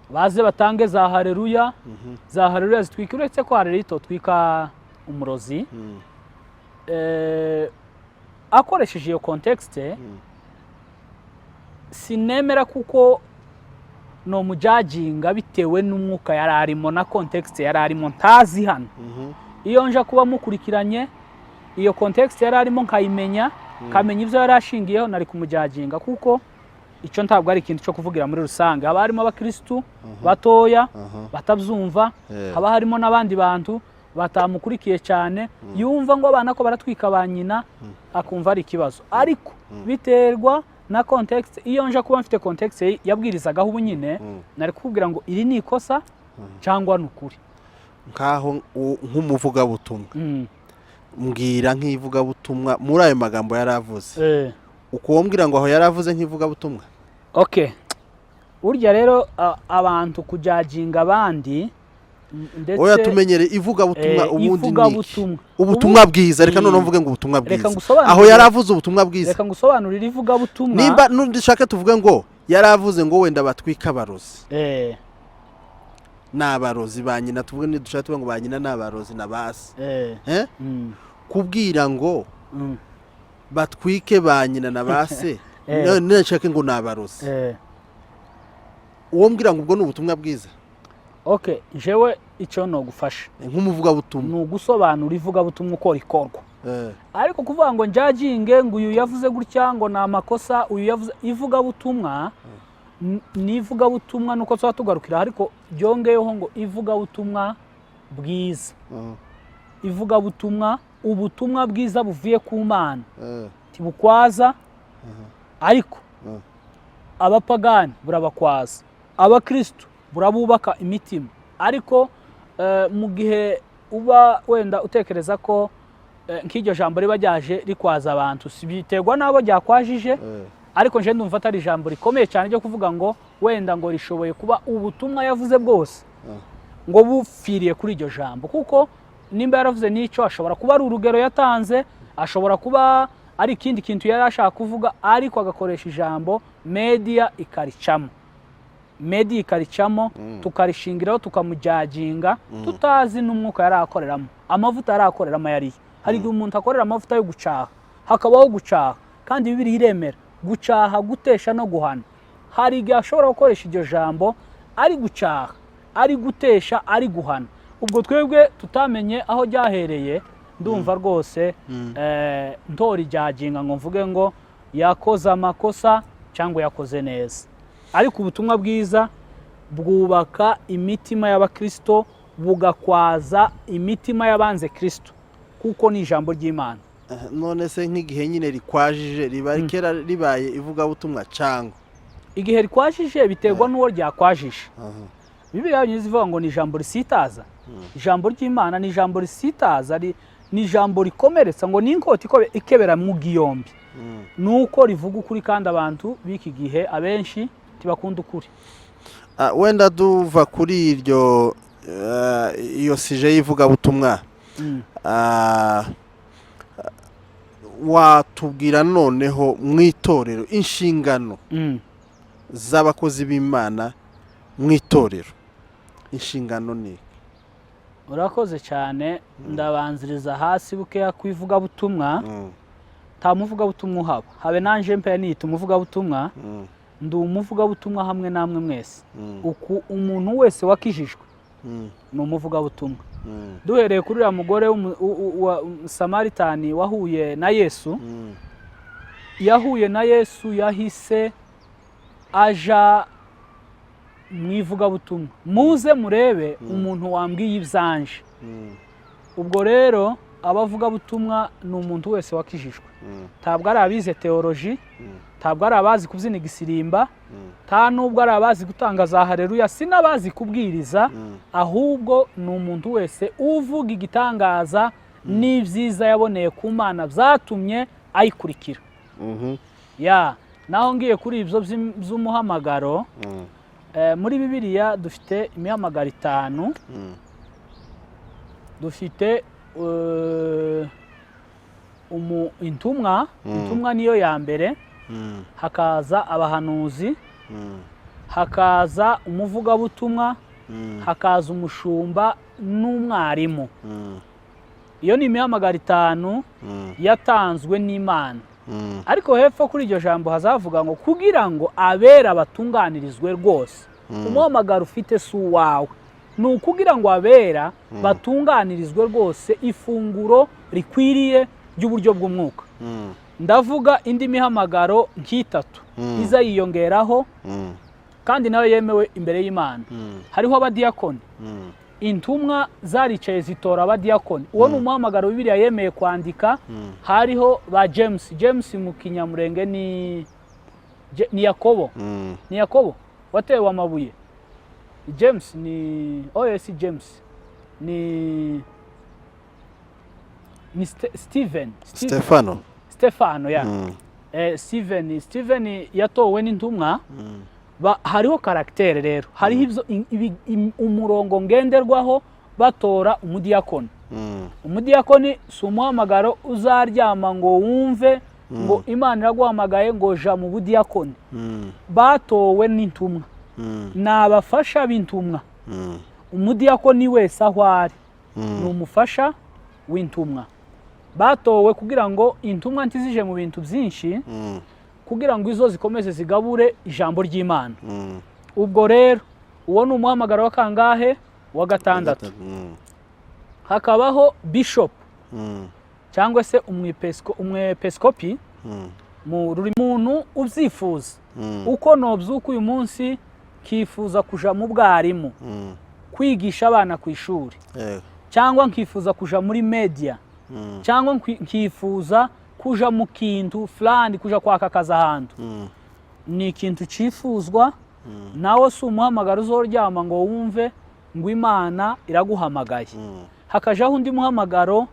baze batange za hareruya, za hareruya zitwika, uretse ko hareruya itotwika umurozi. Akoresheje iyo context, sinemera kuko ni umujajinga bitewe n'umwuka yari arimo na context yari arimo ntazi hano. Iyo nja kuba mukurikiranye iyo context yari arimo, nkayimenya, nkamenya ibyo yari ashingiyeho, nari kumujajinga, kuko icyo ntabwo ari ikintu cyo kuvugira muri rusange. Haba harimo abakirisitu batoya batabyumva, haba harimo n'abandi bantu batamukurikiye cyane, yumva ngo abana ko baratwika ba nyina, akumva ari ikibazo. Ariko biterwa na context. Iyo nja kuba mfite context yabwirizagaho ubu nyine, nari kukubwira ngo iri ni ikosa cyangwa ni ukuri. Nkaho nk'umuvugabutumwa, mbwira nk'ivugabutumwa muri ayo magambo yari avuze, ukuwombwira ngo aho yari avuze nk'ivugabutumwa. Okay, burya rero abantu kujajinga abandi, ndetse Oya, tumenyere ivugabutumwa. Ubundi ni iki? Ivugabutumwa. Ubutumwa bwiza, reka noneho mvuge ngo ubutumwa Reka bwiza. ngusobanurire. Aho yari avuze ubutumwa bwiza? Reka ngusobanurire ivugabutumwa. Nimba nushake tuvuge ngo yari avuze ngo wenda batwike abarozi, ni abarozi ba nyina, tuvuge nidushaka tuvuge ngo ba nyina ni abarozi na basi. Eh? Kubwira ngo batwike ba nyina na ba se, nshake ngo ni abarozi, uwo mbwira ngo ubwo ni ubutumwa bwiza? Okay, jewe icyo nogufasha Nk'umuvugabutumwa. ni ugusobanura ivugabutumwa uko rikorwa. Ariko kuvuga ngo njajinge ngo uyu yavuze gutya, ngo ni amakosa, uyu yavuze ivugabutumwa, ni ivugabutumwa nuko tuba tugarukira, ariko byongeyeho ngo ivugabutumwa bwiza, ivugabutumwa, ubutumwa bwiza buvuye ku Mana tibukwaza, ariko abapagani burabakwaza, abakristu burabubaka imitima. Ariko mu gihe uba wenda utekereza ko nk'iryo jambo riba ryaje rikwaza abantu, si biterwa n'abo ryakwajije. Ariko nje ndumva atari ijambo rikomeye cyane ryo kuvuga ngo wenda ngo rishoboye kuba ubutumwa yavuze bwose ngo bupfiriye kuri iryo jambo, kuko nimba yaravuze n'icyo, ashobora kuba ari urugero yatanze, ashobora kuba ari ikindi kintu yari ashaka kuvuga, ariko agakoresha ijambo, media ikaricamo, media ikaricamo, tukarishingiraho, tukamujajinga tutazi n'umwuka yari akoreramo, amavuta yari akoreramo ayariyo. Hari igihe umuntu akorera amavuta yo gucaha, hakabaho gucaha, kandi Bibiliya iremera gucaha, gutesha no guhana. Hari igihe ashobora gukoresha iryo jambo ari gucaha, ari gutesha, ari guhana, ubwo twebwe tutamenye aho ryahereye. Ndumva rwose ntora ijajinga ngo mvuge ngo yakoze amakosa cyangwa yakoze neza. Ariko ubutumwa bwiza bwubaka imitima y'abakristo, bugakwaza imitima y'abanze Kristo, kuko ni ijambo ry'Imana. None se nk'igihe nyine rikwajije, riba kera ribaye ivugabutumwa cyangwa? Igihe rikwajije biterwa n'uwo ryakwajije. Bibiliya yonyine ivuga ngo ni ijambo risitaza. Ijambo ry'Imana ni ijambo risitaza, ni ijambo rikomeretsa, ngo ni inkota ikebera mu yombi, nuko rivuga ukuri, kandi abantu b'iki gihe abenshi ntibakunda ukuri. Wenda duva kuri iryo iyo sujet y'ivugabutumwa, watubwira noneho mu itorero inshingano z'abakozi b'Imana mu itorero, inshingano ni? Urakoze cyane. Ndabanziriza hasi bukeya ku ivugabutumwa. Nta muvugabutumwa uhaba, habe nanje mpe niyita umuvugabutumwa. Ndi umuvugabutumwa hamwe namwe mwese. Uku umuntu wese wakijijwe ni umuvugabutumwa. Duhereye kuri uriya mugore wa Samaritani wahuye na Yesu, yahuye na Yesu, yahise aja mu ivugabutumwa: "Muze murebe umuntu wambwiye ibyanje." Ubwo rero abavugabutumwa ni umuntu wese wakijijwe. Ntabwo ari abize théologie, ntabwo ari abazi kubyina igisirimba, nta nubwo ari abazi gutanga za hareruya, si n'abazi kubwiriza, ahubwo ni umuntu wese uvuga igitangaza n'ibyiza yaboneye ku Mana byatumye ayikurikira. Ya Naho ngiye kuri ibyo by'umuhamagaro, muri Bibiliya dufite imihamagaro itanu. Dufite intumwa. Intumwa niyo ya mbere, hakaza abahanuzi, hakaza umuvugabutumwa, hakaza umushumba n'umwarimu. Iyo ni imihamagaro itanu yatanzwe n'Imana. Ariko hepfo kuri iryo jambo hazavuga ngo kugira ngo abera batunganirizwe rwose. Umuhamagaro ufite si uwawe, ni ukugira ngo abera batunganirizwe rwose ifunguro rikwiriye ry'uburyo bw'umwuka. Ndavuga indi mihamagaro nk'itatu iza yiyongeraho, kandi nayo yemewe imbere y'Imana. Hariho abadiyakoni. Intumwa zaricaye zitora abadiyakoni. Uwo ni umuhamagaro Bibiliya yemeye kwandika. Hariho ba James. James mu Kinyamurenge ni Yakobo. Ni Yakobo watewe amabuye. James ni oya, si James, ni Steven. Stefano. Stefano ya Steven yatowe n'intumwa. Hariho caractère rero, hariho ibyo umurongo ngenderwaho batora umudiyakoni. Umudiyakoni si umuhamagaro uzaryama ngo wumve ngo Imana iraguhamagaye ngo ja mu budiyakoni. Batowe n'intumwa, ni abafasha b'intumwa. Umudiyakoni wese aho ari ni umufasha w'intumwa. Batowe kugira ngo intumwa ntizije mu bintu byinshi, kugira ngo izo zikomeze zigabure ijambo ry'Imana. Ubwo rero uwo ni umuhamagaro wa kangahe? Wa gatandatu. Hakabaho bishop cyangwa se umwepiskopi mu rurimi, muntu ubyifuza. Uko nobyuka uyu munsi kifuza kuja mu bwarimu, kwigisha abana ku ishuri, cyangwa nkifuza kuja muri media, cyangwa nkifuza kuja mu kintu fulani, kuja kwaka akazi ahantu, ni ikintu cyifuzwa. Nawe si umuhamagaro uzoryama ngo wumve ngo Imana iraguhamagaye. Hakajaho undi muhamagaro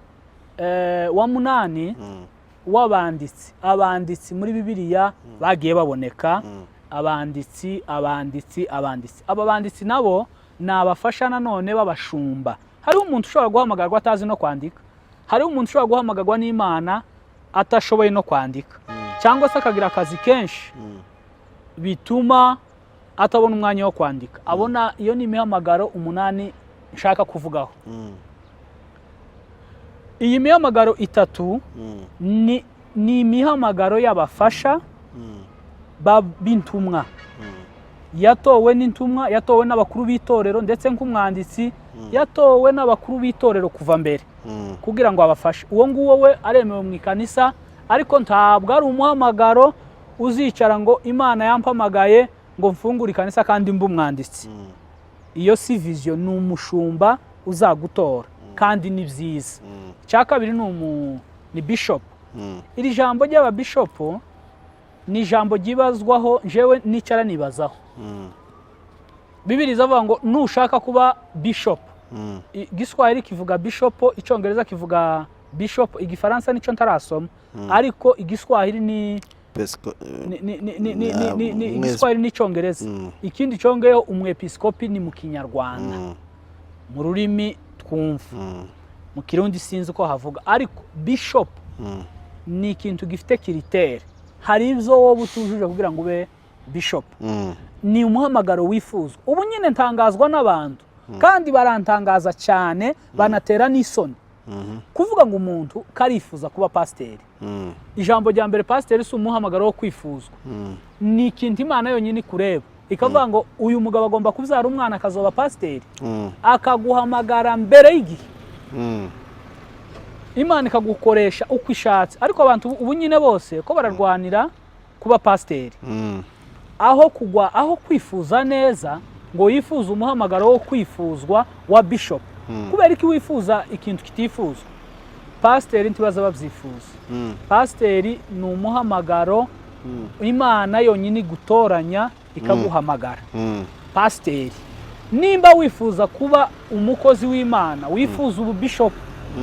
wa munani, w'abanditsi. Abanditsi muri Bibiliya bagiye baboneka, abanditsi, abanditsi, abanditsi. Aba banditsi nabo ni abafasha nanone b'abashumba. Hariho umuntu ushobora guhamagarwa atazi no kwandika. Hariho umuntu ushobora guhamagarwa n'Imana atashoboye no kwandika, cyangwa se akagira akazi kenshi bituma atabona umwanya wo kwandika abona. Iyo ni imihamagaro umunani nshaka kuvugaho. Iyi mihamagaro itatu ni imihamagaro y'abafasha b'intumwa, yatowe n'intumwa, yatowe n'abakuru b'itorero, ndetse nk'umwanditsi yatowe n'abakuru b'itorero kuva mbere kugira ngo abafashe. Uwo nguwo we aremewe mu ikanisa, ariko ntabwo ari umuhamagaro uzicara ngo Imana yampamagaye ngo mfungure ikanisa kandi mbe umwanditsi. Iyo si vision, ni umushumba uzagutora, kandi ni byiza. Icya kabiri ni bishop. Iri jambo ry'ababishopu ni ijambo ryibazwaho, njyewe nicara nibazaho. Bibiliya izavuga ngo nushaka kuba bishop, Igiswahili kivuga bishop, Icyongereza kivuga bishop, Igifaransa nicyo ntarasoma, ariko Igiswahili ni ni Igiswahili n'Icyongereza. Ikindi cyongeyeho, umwepiskopi ni mu Kinyarwanda, mu rurimi twumva. Mu Kirundi sinzi uko havuga, ariko bishop ni ikintu gifite critère. Hari ibyo wowe utujuje kugira ngo ube bishop. Ni umuhamagaro wifuzwa. Ubu nyine ntangazwa n'abantu, kandi barantangaza cyane, banatera n'isoni kuvuga ngo umuntu karifuza kuba pasiteri. Ijambo rya mbere, pasiteri si umuhamagaro wo kwifuzwa. Ni ikintu Imana yonyine ikureba ikavuga ngo uyu mugabo agomba kubyara umwana akazoba pasiteri, akaguhamagara mbere y'igihe. Imana ikagukoresha uko ishatse. Ariko abantu ubu nyine bose ko bararwanira kuba pasiteri, aho kugwa, aho kwifuza neza ngo yifuze umuhamagaro wo kwifuzwa wa bishop. Kubera ko wifuza ikintu kitifuzwa, pasiteri ntibaza babyifuza. Pasiteri ni umuhamagaro Imana yonyine igutoranya ikaguhamagara. Pasiteri, nimba wifuza kuba umukozi w'Imana, wifuza ububishopu,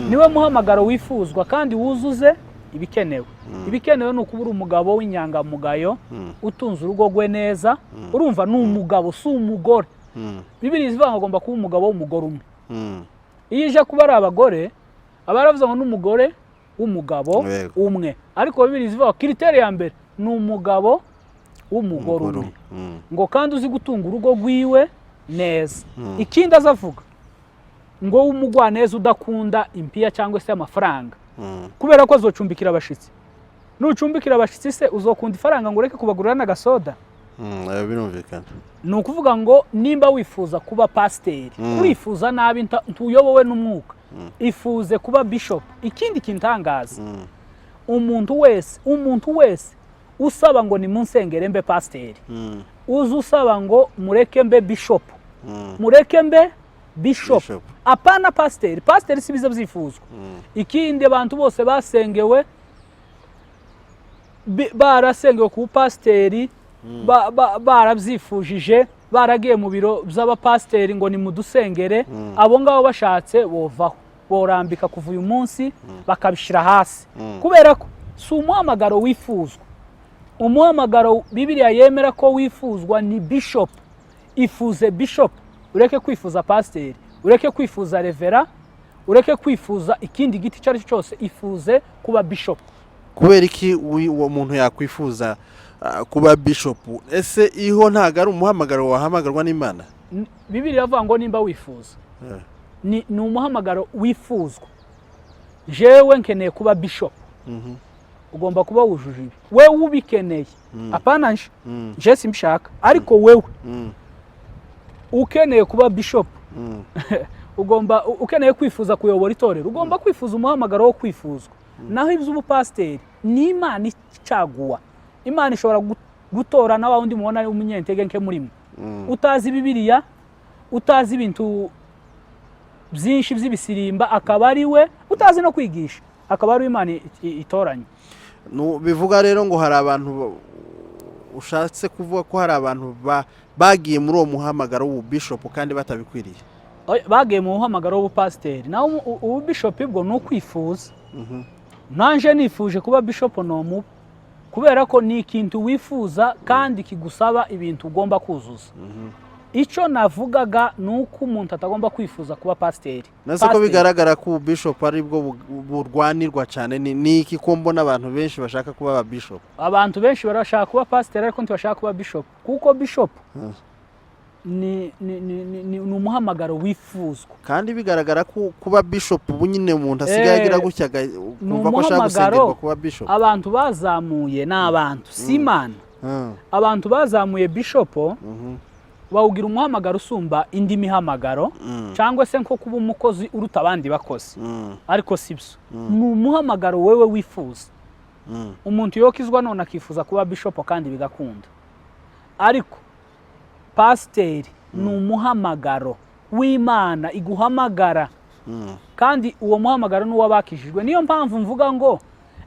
niwe muhamagaro wifuzwa kandi wuzuze Ibikenewe, ibikenewe ni ukuba uri umugabo w'inyangamugayo, utunze urugo rwe neza. Urumva, ni umugabo, si umugore. Bibiri ivuga ngo agomba kuba umugabo w'umugore umwe. Iyo ije kuba ari abagore, aba yaravuze ngo n'umugore w'umugabo umwe. Ariko Bibiri ivuga ngo critère ya mbere ni umugabo w'umugore umwe, ngo kandi uzi gutunga urugo rwiwe neza. Ikindi azavuga ngo w'umugwaneza, udakunda impiya cyangwa se amafaranga, kubera ko azocumbikira abashitsi. Nucumbikira abashitsi se, uzokunda ifaranga ngo ureke kubagurira n'agasoda? Ayo birumvikana. Ni ukuvuga ngo nimba wifuza kuba pasiteri, urifuza nabi, ntuyobowe n'umwuka. Ifuze kuba bishop. Ikindi kintangaza, umuntu wese usaba ngo ni munsengere mbe pasiteri, uze usaba ngo mureke mbe bishop, mureke mbe bishop, Bishop. apana pasiteri. Pasiteri si biza byifuzwa. Ikindi, abantu bose basengewe, barasengewe ku pasiteri, barabyifujije, baragiye mu biro by'abapasiteri ngo nimudusengere, abo ngabo bashatse bovaho, borambika kuva uyu munsi, bakabishyira hasi, kubera ko si umuhamagaro wifuzwa. Umuhamagaro Bibiliya yemera ko wifuzwa ni bishop. Ifuze bishop, ureke kwifuza pasiteri, ureke kwifuza reverend, ureke kwifuza ikindi giti icyo ari cyo cyose. Ifuze kuba bishop. Kubera iki uwo muntu yakwifuza kuba bishop? Ese iho ntabwo ari umuhamagaro wahamagarwa n'Imana? Bibiliya iravuga ngo nimba wifuza, ni umuhamagaro wifuzwa. Jewe nkeneye kuba bishop. Ugomba kuba wujuje ibi, wewe ubikeneye, apana nje. Nje simbishaka, ariko wewe ukeneye kuba bishop, ugomba ukeneye kwifuza kuyobora itorero, ugomba kwifuza umuhamagaro wo kwifuzwa. Naho iby'ubupasiteri ni Imana icaguwa. Imana ishobora gutora na wa wundi mubona ari umunyentege nke muri mwe, utazi Bibiliya, utazi ibintu byinshi by'ibisirimba, akaba ari we utazi no kwigisha, akaba ari we Imana itoranya. Bivuga rero ngo hari abantu ushatse kuvuga ko hari abantu bagiye muri uwo muhamagaro w'ububishopu kandi batabikwiriye? Oya, bagiye mu muhamagaro w'ubupasiteri. Naho ububishopu bwo ni ukwifuza. Nanje nifuje kuba bishopu, nomuba, kubera ko ni ikintu wifuza kandi kigusaba ibintu ugomba kuzuza. Icyo navugaga ni uko umuntu atagomba kwifuza kuba pasiteri. Nase ko Pasiteri. bigaragara ko ububishopu ari bwo burwanirwa cyane, ni iki ko mbona abantu benshi bashaka kuba ababishopu? Abantu benshi barashaka kuba pasiteri, ariko ntibashaka kuba bishopu, kuko bishopu ni umuhamagaro wifuzwa. Kandi bigaragara ko kuba bishopu ubu nyine umuntu asigaye agira gutya Ni kumva ko ashaka umuhamagaro. gusengerwa kuba bishopu. Abantu bazamuye ni abantu, si Imana. Abantu bazamuye bishopo, bawugira umuhamagaro usumba indi mihamagaro, cyangwa se nko kuba umukozi uruta abandi bakozi, ariko si byo. Ni umuhamagaro wewe wifuza. Umuntu yokizwa none akifuza kuba bishopo kandi bigakunda, ariko pasiteri ni umuhamagaro w'Imana iguhamagara, kandi uwo muhamagaro ni uw'abakijijwe. Niyo mpamvu mvuga ngo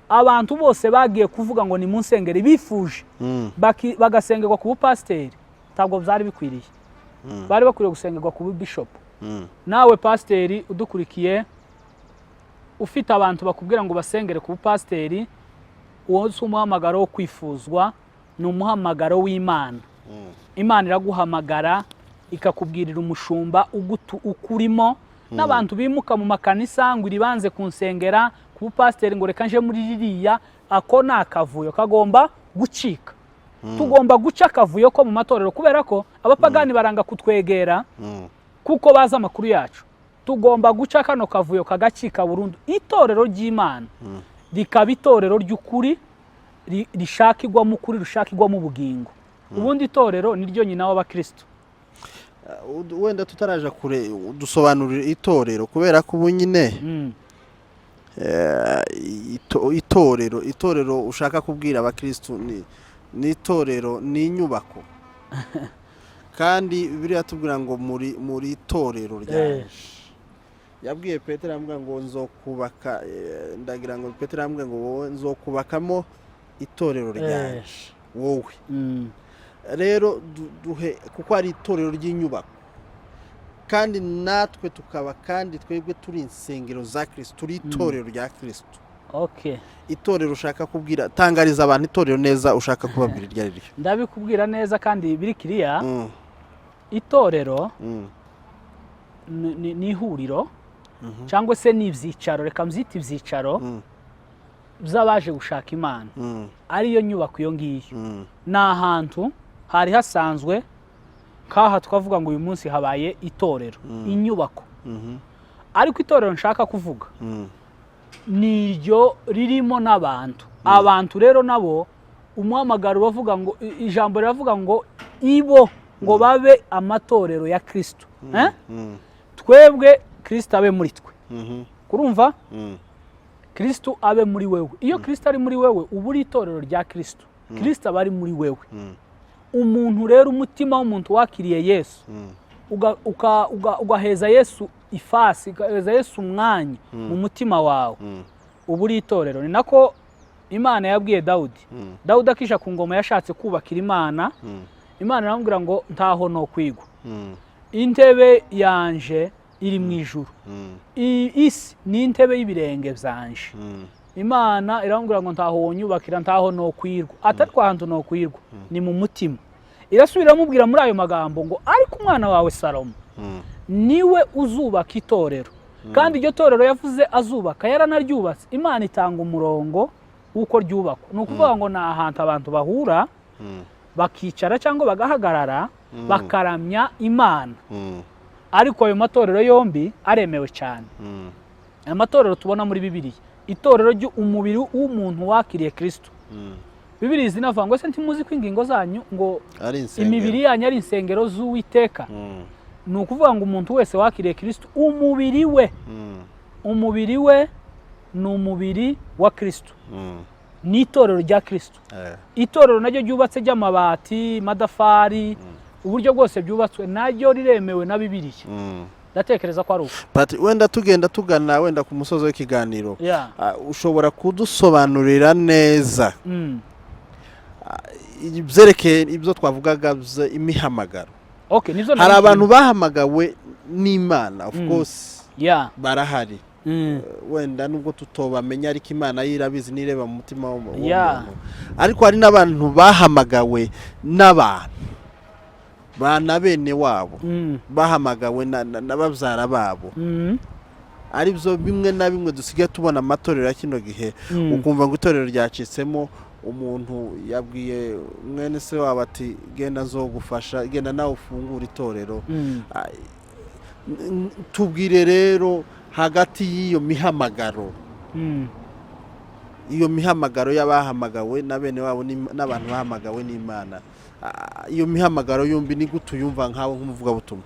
abantu bose bagiye kuvuga ngo ni mu nsengero bifuje, bagasengerwa ku bupasiteri, ntabwo byari bikwiriye. Bari bakwiriye gusengerwa ku bubishopu. Nawe pasiteri udukurikiye, ufite abantu bakubwira ngo basengere ku bupasiteri, uwo si umuhamagaro wo kwifuzwa, ni umuhamagaro w'Imana. Imana iraguhamagara, ikakubwirira umushumba ukurimo. N'abantu bimuka mu makanisa ngo iribanze kunsengera ku bupasiteri, ngo reka nje muri ririya, ako ni akavuyo kagomba gucika. Tugomba guca akavuyo ko mu matorero, kubera ko abapagani baranga kutwegera, kuko bazi amakuru yacu. Tugomba guca kano kavuyo kagacika burundu, itorero ry'Imana rikaba itorero ry'ukuri, rishakirwamo ukuri, rishakirwamo ubugingo. Ubundi itorero ni ryo nyina w'abakristo. Wenda tutaraja kure, dusobanurire itorero, kubera ko ubu nyine itorero ushaka kubwira abakristu ni itorero, ni inyubako, kandi biriya tubwira ngo muri itorero ryanje. Yabwiye Petero, aramubwira ngo nzokubaka, ndagira ngo Petero aramubwira ngo wowe nzokubakamo itorero ryanje, wowe. Rero duhe, kuko ari itorero ry'inyubako, kandi natwe tukaba, kandi twebwe turi insengero za Kirisitu, turi itorero rya Kirisitu. Okay. Itorero ushaka kubwira, tangariza abantu itorero neza ushaka kubabwira iryo ari ryo. Ndabikubwira neza kandi biri kiriya. Itorero ni ihuriro cyangwa se ni ibyicaro, reka mbyite ibyicaro by'abaje gushaka Imana, ariyo nyubako iyo ngiyo. Ni ahantu hari hasanzwe nk'aha twavuga ngo uyu munsi habaye itorero, inyubako. Ariko itorero nshaka kuvuga ni iryo ririmo n'abantu. Abantu rero nabo umuhamagaro uravuga ngo, ijambo riravuga ngo ibo ngo babe amatorero ya Kristo. Eh? Twebwe Kristo abe muri twe. Kurumva? Kristo abe muri wewe. Iyo Kristo ari muri wewe, uba uri itorero rya Kristo. Kristo aba ari muri wewe. Umuntu rero, umutima w'umuntu wakiriye Yesu, ugaheza Yesu ifasi, ugaheza Yesu umwanya mu mutima wawe, uba uri itorero. Ni nako Imana yabwiye Dawudi. Dawudi akisha ku ngoma yashatse kubakira Imana. Imana iramubwira ngo ntaho no kwigwa, intebe yanje iri mu ijuru, isi ni intebe y'ibirenge byanje. Imana iramubwira ngo ntaho wonyubakira, ntaho no kwirwa, atari kwa hantu no kwirwa, ni mu mutima. Irasubira iramubwira muri ayo magambo ngo ariko umwana wawe Salomo niwe uzubaka itorero. Kandi iryo torero yavuze azubaka yaranaryubatse. Imana itanga umurongo w'uko ryubakwa. Ni ukuvuga ngo ni ahantu abantu bahura, bakicara cyangwa bagahagarara, bakaramya Imana. Ariko ayo matorero yombi aremewe cyane. Aya matorero tubona muri Bibiliya, itorero ry'umubiri w'umuntu wakiriye Kristo. Bibiliya zinavuga ngo ese ntimuzi ko ingingo zanyu ngo ari insengero, imibiri yanyu ari insengero z'Uwiteka? Ni ukuvuga ngo umuntu wese wakiriye Kristo, umubiri we, umubiri we ni umubiri wa Kristo, ni itorero rya Kristo. Itorero naryo ryubatse ry'amabati, amadafari, uburyo bwose byubatswe, naryo riremewe na Bibiliya. Ndatekereza ko ari uko. Patrick, wenda tugenda tugana wenda ku musozo w'ikiganiro, ushobora kudusobanurira neza ibyerekeye ibyo twavugaga imihamagaro? Okay, nivyo. Hari abantu bahamagawe n'Imana, of course, barahari. Wenda nubwo tutobamenya, ariko Imana yo irabizi n'ireba mu mutima w'umuntu. Ariko hari n'abantu bahamagawe n'abantu ba na bene wabo, bahamagawe na babyara babo, ari byo bimwe na bimwe dusigaye tubona amatorero ya kino gihe. Ukumva ngo itorero ryacitsemo, umuntu yabwiye mwene se wabo ati genda nzogufasha, genda nawe ufungure itorero. Tubwire rero hagati y'iyo mihamagaro, iyo mihamagaro y'abahamagawe na bene wabo n'abantu bahamagawe n'Imana. Iyo mihamagaro yombi ni gute uyumva nkawe nk'umuvugabutumwa?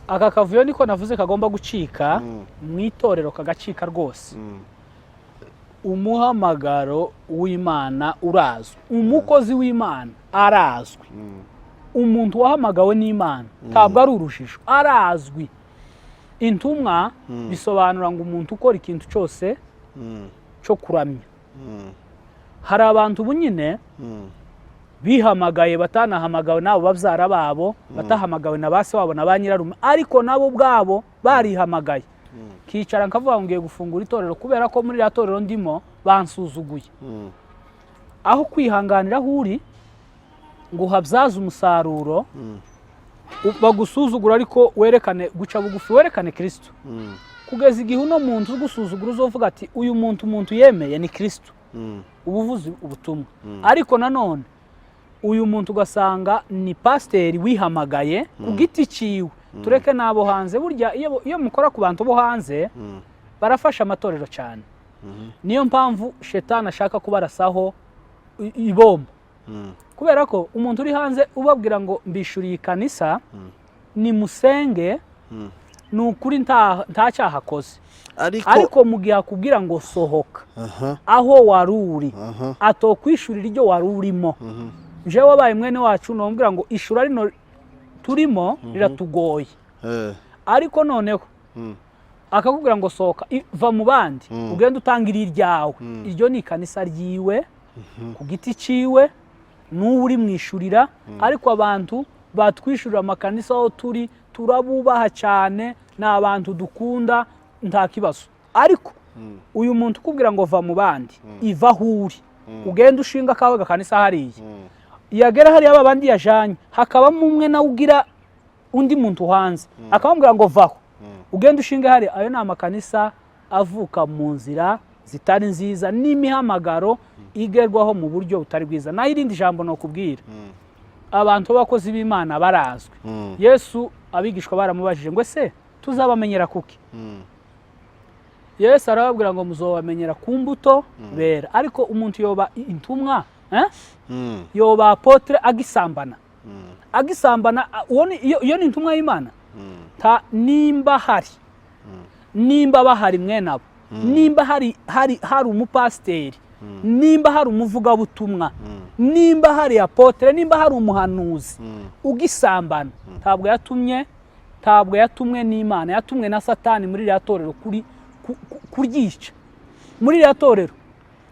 Aka kavuyo niko navuze kagomba gucika mu itorero, kagacika rwose. Umuhamagaro w'Imana urazwi, umukozi w'Imana arazwi. Umuntu wahamagawe n'Imana ntabwo ari urujijo, arazwi. Intumwa bisobanura ngo umuntu ukora ikintu cyose cyo kuramya. Hari abantu ubu nyine bihamagaye batanahamagawe n'abo babyara babo, batahamagawe na ba se wabo na ba nyirarume, ariko nabo ubwabo barihamagaye. Kicara nkavuga ngo ngiye gufungura itorero kubera ko muri iriya torero ndimo bansuzuguye. Aho kwihanganira aho uri ngo uhabyaze umusaruro, bagusuzugura, ariko werekane guca bugufi, werekane Kirisito, kugeza igihe uno muntu ugusuzugura uzovuga ati uyu muntu, umuntu yemeye ni Kirisito. Uba uvuze ubutumwa. Ariko nanone uyu muntu ugasanga ni pasiteri wihamagaye ku giti ciwe. Tureke n'abo hanze. Burya iyo mukora ku bantu bo hanze, barafasha amatorero cyane. Niyo mpamvu shetani ashaka kubarasaho ibomba, kubera ko umuntu uri hanze ubabwira ngo mbishuriye ikanisa, nimusenge, ni ukuri nta cyaha akoze. Ariko Ariko mu gihe akubwira ngo sohoka aho wari uri, atokwishurira iryo wari urimo. Jewe wabaye mwene wacu nomubwira ngo ishura rino turimo riratugoye. Ariko noneho akakubwira ngo sohoka, va mu bandi, ugende utanga iri ryawe. Iryo ni ikanisa ryiwe ku giti ciwe, n'uwo uri mwishurira. Ariko abantu batwishurira amakanisa aho turi turabubaha cyane, ni abantu dukunda, nta kibazo, ariko Uyu muntu ukubwira ngo va mu bandi, iva aho uri, ugenda ushinga akawe gakanisa hariya, yagera hariya ba bandi yajanye, hakabamo umwe nawe ugira undi muntu hanze akamubwira ngo vaho, ugenda ushinge hariya. Ayo ni amakanisa avuka mu nzira zitari nziza n'imihamagaro igerwaho mu buryo butari bwiza. Naho irindi jambo nokubwira, abantu b'abakozi b'Imana barazwi. Yesu abigishwa baramubajije ngo: "Ese tuzabamenyera kuki?" Yesu arababwira ngo: "Muzobamenyera ku mbuto bera." Ariko umuntu yoba intumwa, eh? Yoba apôtre agisambana, agisambana, uwo iyo ni intumwa y'Imana? Ta nimba hari, nimba bahari mwene abo, nimba hari umupasiteri, nimba hari umuvugabutumwa, nimba hari apôtre, nimba hari umuhanuzi ugisambana, ntabwo yatumye, ntabwo yatumwe n'Imana, yatumwe na Satani muri ririya torero kuri kuryica. Muri ririya torero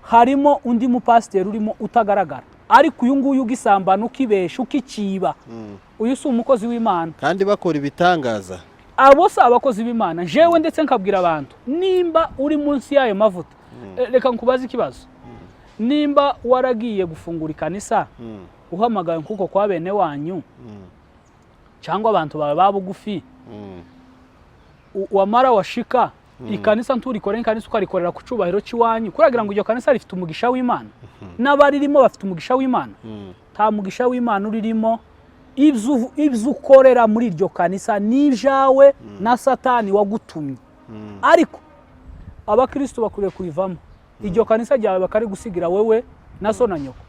harimo undi mupasiteri urimo utagaragara, ariko uyu nguyu ugisambana, ukibesha, ukikiba, uyu si umukozi w'Imana. Kandi bakora ibitangaza. Abo si abakozi b'Imana. Jewe ndetse nkabwira abantu, nimba uri munsi y'ayo mavuta, reka nkubaze ikibazo: nimba waragiye gufungura ikanisa, uhamagaye nk'uko kwa bene wanyu cyangwa abantu bawe ba bugufi, wamara washika ikanisa nturikore ikanisa, ukarikorera ku cyubahiro cy'iwanyu, kuragira ngo iryo kanisa rifite umugisha w'Imana n'abaririmo bafite umugisha w'Imana? Nta mugisha w'Imana uririmo. Ibyo ukorera muri iryo kanisa ni ibyawe na Satani wagutumye. Ariko abakristo bakwiriye kurivamo, iryo kanisa ryawe bakarigusigira wowe na so na nyoko,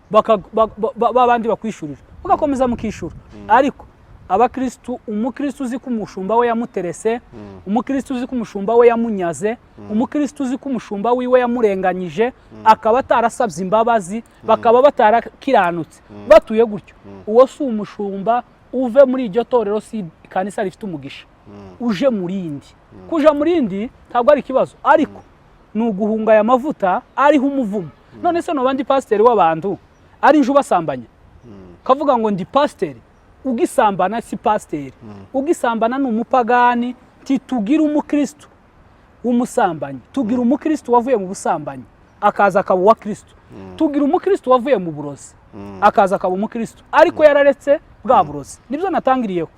ba bandi bakwishurira, mugakomeza mukishura. Ariko abakristu, umukristu uzi ko umushumba we yamuterese, umukristu uzi ko umushumba we yamunyaze, umukristu uzi ko umushumba wiwe yamurenganyije, akaba atarasabye imbabazi, bakaba batarakiranutse, batuye gutyo, uwo si umushumba. Uve muri iryo torero, si ikanisa rifite umugisha, uje mu rindi. Kuja mu rindi ntabwo ari ikibazo, ariko ni uguhunga aya mavuta ariho umuvumo. None se noba ndi pasiteri w'abantu ari nje ubasambanya, kavuga ngo ndi pasiteri? Ugisambana si pasiteri, ugisambana ni umupagani. Ntitugira umukristo w'umusambanyi, tugira umukristo wavuye mu busambanyi akaza akaba uwa Kristo. Tugira umukristo wavuye mu burozi akaza akaba umukristo, ariko yararetse bwa burozi, nibyo natangiriyeho.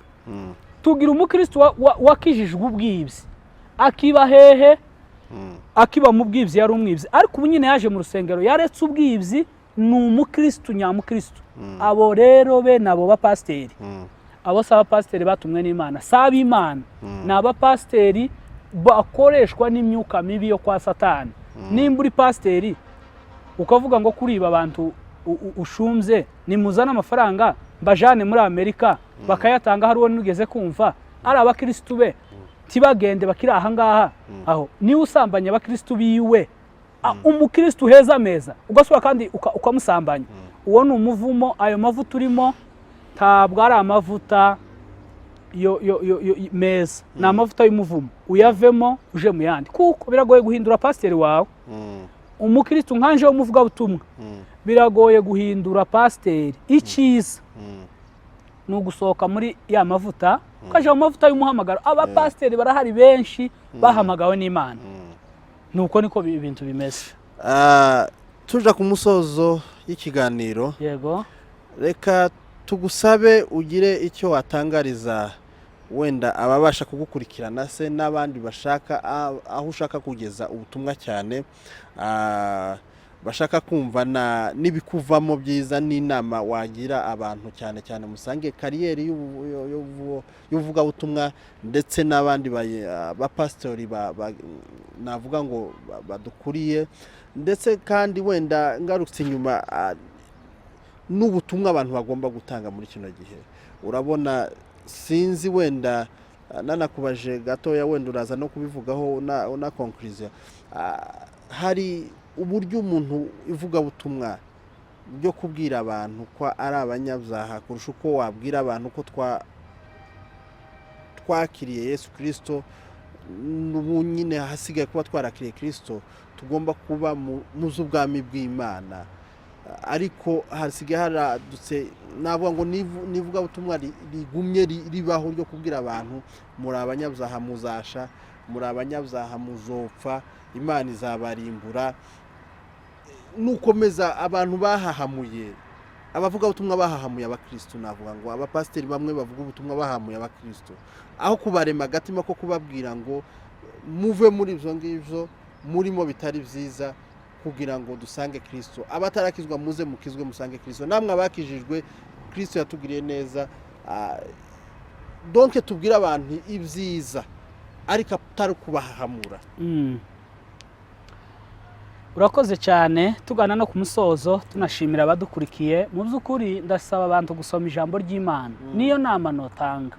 Tugira umukristo wakijijwe ubwibyi, akiba hehe? Akiba mu bwibyi, yari umwibyi, ariko ubu nyine yaje mu rusengero, yaretse ubwibyi, ni umukristo nyamukristo. Abo rero bene abo bapasiteri, abo si abapasiteri batumwe n'Imana, si ab'Imana, ni abapasiteri bakoreshwa n'imyuka mibi yo kwa Satani. Nimba uri pasiteri ukavuga ngo kuriba abantu ushumbye, nimuzane amafaranga mbajane muri Amerika, bakayatanga, hari uwo nugeze kumva ari abakirisitu be ntibagende, bakiri aha ngaha aho niba usambanya abakirisitu biwe, umukirisitu heza meza, ugasubira kandi ukamusambanya, uwo ni umuvumo. Ayo mavuta urimo ntabwo ari amavuta yo meza, ni amavuta y'umuvumo. Uyavemo uje mu yandi, kuko biragoye guhindura pasiteri wawe. Umukirisitu nkanje w'umuvugabutumwa, biragoye guhindura pasiteri. Icyiza ni ugusohoka muri ya mavuta ukajya mu mavuta y'umuhamagaro. Abapasiteri barahari benshi bahamagawe n'Imana. Nuko niko ibintu bimeze. Tuja ku musozo y'ikiganiro, Yego. reka tugusabe ugire icyo watangariza wenda ababasha kugukurikirana se n'abandi bashaka aho ushaka kugeza ubutumwa cyane, bashaka kumva n'ibikuvamo byiza n'inama wagira abantu, cyane cyane musange carrière y'ubuvugabutumwa ndetse n'abandi bapasitori navuga ngo badukuriye, ndetse kandi wenda ngarutse inyuma, n'ubutumwa abantu bagomba gutanga muri kino gihe. Urabona, sinzi wenda, nanakubaje gatoya, wenda uraza no kubivugaho una conclusion. Hari uburyo umuntu ivugabutumwa byo kubwira abantu ko ari abanyabyaha kurusha uko wabwira abantu ko twakiriye Yesu Kirisito, n'ubu nyine hasigaye kuba twarakiriye Kirisito, tugomba kuba mu z'ubwami bw'Imana. Ariko hasigaye haradutse, navuga ngo n'ivugabutumwa rigumye ribaho ryo kubwira abantu muri abanyabyaha muzasha. Muri abanyabyaha, muzopfa, Imana izabarimbura. Nukomeza abantu bahahamuye abavugabutumwa, bahahamuye abakirisitu, navuga ngo abapasiteri bamwe bavuga ubutumwa bahahamuye abakirisitu, aho kubarema agatima ko kubabwira ngo muve muri ibyo ngibyo murimo bitari byiza, kugira ngo dusange Kirisito. Abatarakizwa, muze mukizwe, musange Kirisito. Namwe abakijijwe, Kirisito yatugiriye neza. Donc tubwire abantu ibyiza, ariko atari kubahahamura. Urakoze cyane. Tugana no ku musozo, tunashimira abadukurikiye. Mu by'ukuri ndasaba abantu gusoma ijambo ry'Imana, niyo nama notanga.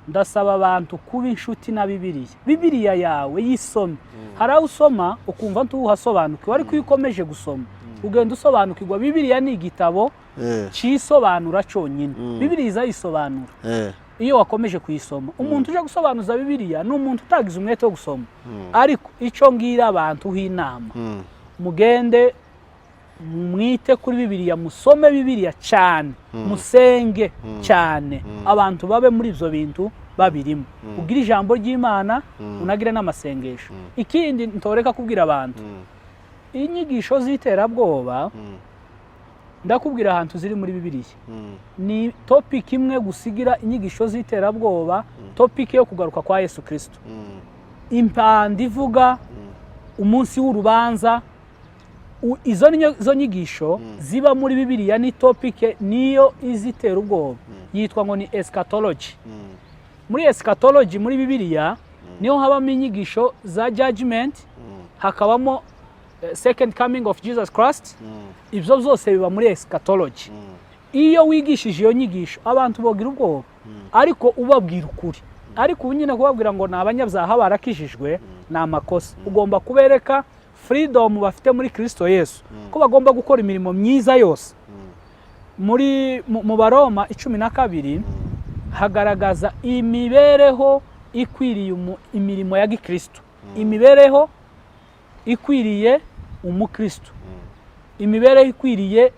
Ndasaba abantu kuba inshuti na Bibiliya. Bibiliya yawe yisome. Hari aho usoma ukumva ntuhasobanukiwe, ariko iyo ukomeje gusoma ugenda usobanukirwa. Bibiliya ni igitabo cyisobanura cyonyine. Bibiliya iza yisobanura iyo wakomeje kuyisoma. Umuntu uje gusobanuza Bibiliya ni umuntu utagize umwete wo gusoma. Ariko icyo ngira abantu inama, mugende mwite kuri Bibiliya, musome Bibiliya cyane, musenge cyane. Abantu babe muri ibyo bintu babirimo, ugire ijambo ry'Imana, unagire n'amasengesho. Ikindi ntoreka kubwira abantu, inyigisho z'iterabwoba, ndakubwira ahantu ziri muri Bibiliya, ni topic imwe gusigira inyigisho z'iterabwoba, topic yo kugaruka kwa Yesu Kirisito, impanda ivuga, umunsi w'urubanza. Izo ni zo nyigisho ziba muri Bibiliya. Ni topic niyo izitera ubwoba, yitwa ngo ni eschatology. Muri eschatology muri Bibiliya niho habamo inyigisho za judgment, hakabamo second coming of Jesus Christ. Ibyo byose biba muri eschatology. Iyo wigishije iyo nyigisho, abantu bogira ubwoba, ariko ubabwira ukuri. Ariko ubu nyine kubabwira ngo ni abanyabyaha barakijijwe ni amakosa. Ugomba kubereka freedom bafite muri Kirisito Yesu, ko bagomba gukora imirimo myiza yose. Muri mu Baroma 12 hagaragaza imibereho ikwiriye imirimo ya gikristo, imibereho ikwiriye umukristo, imibereho ikwiriye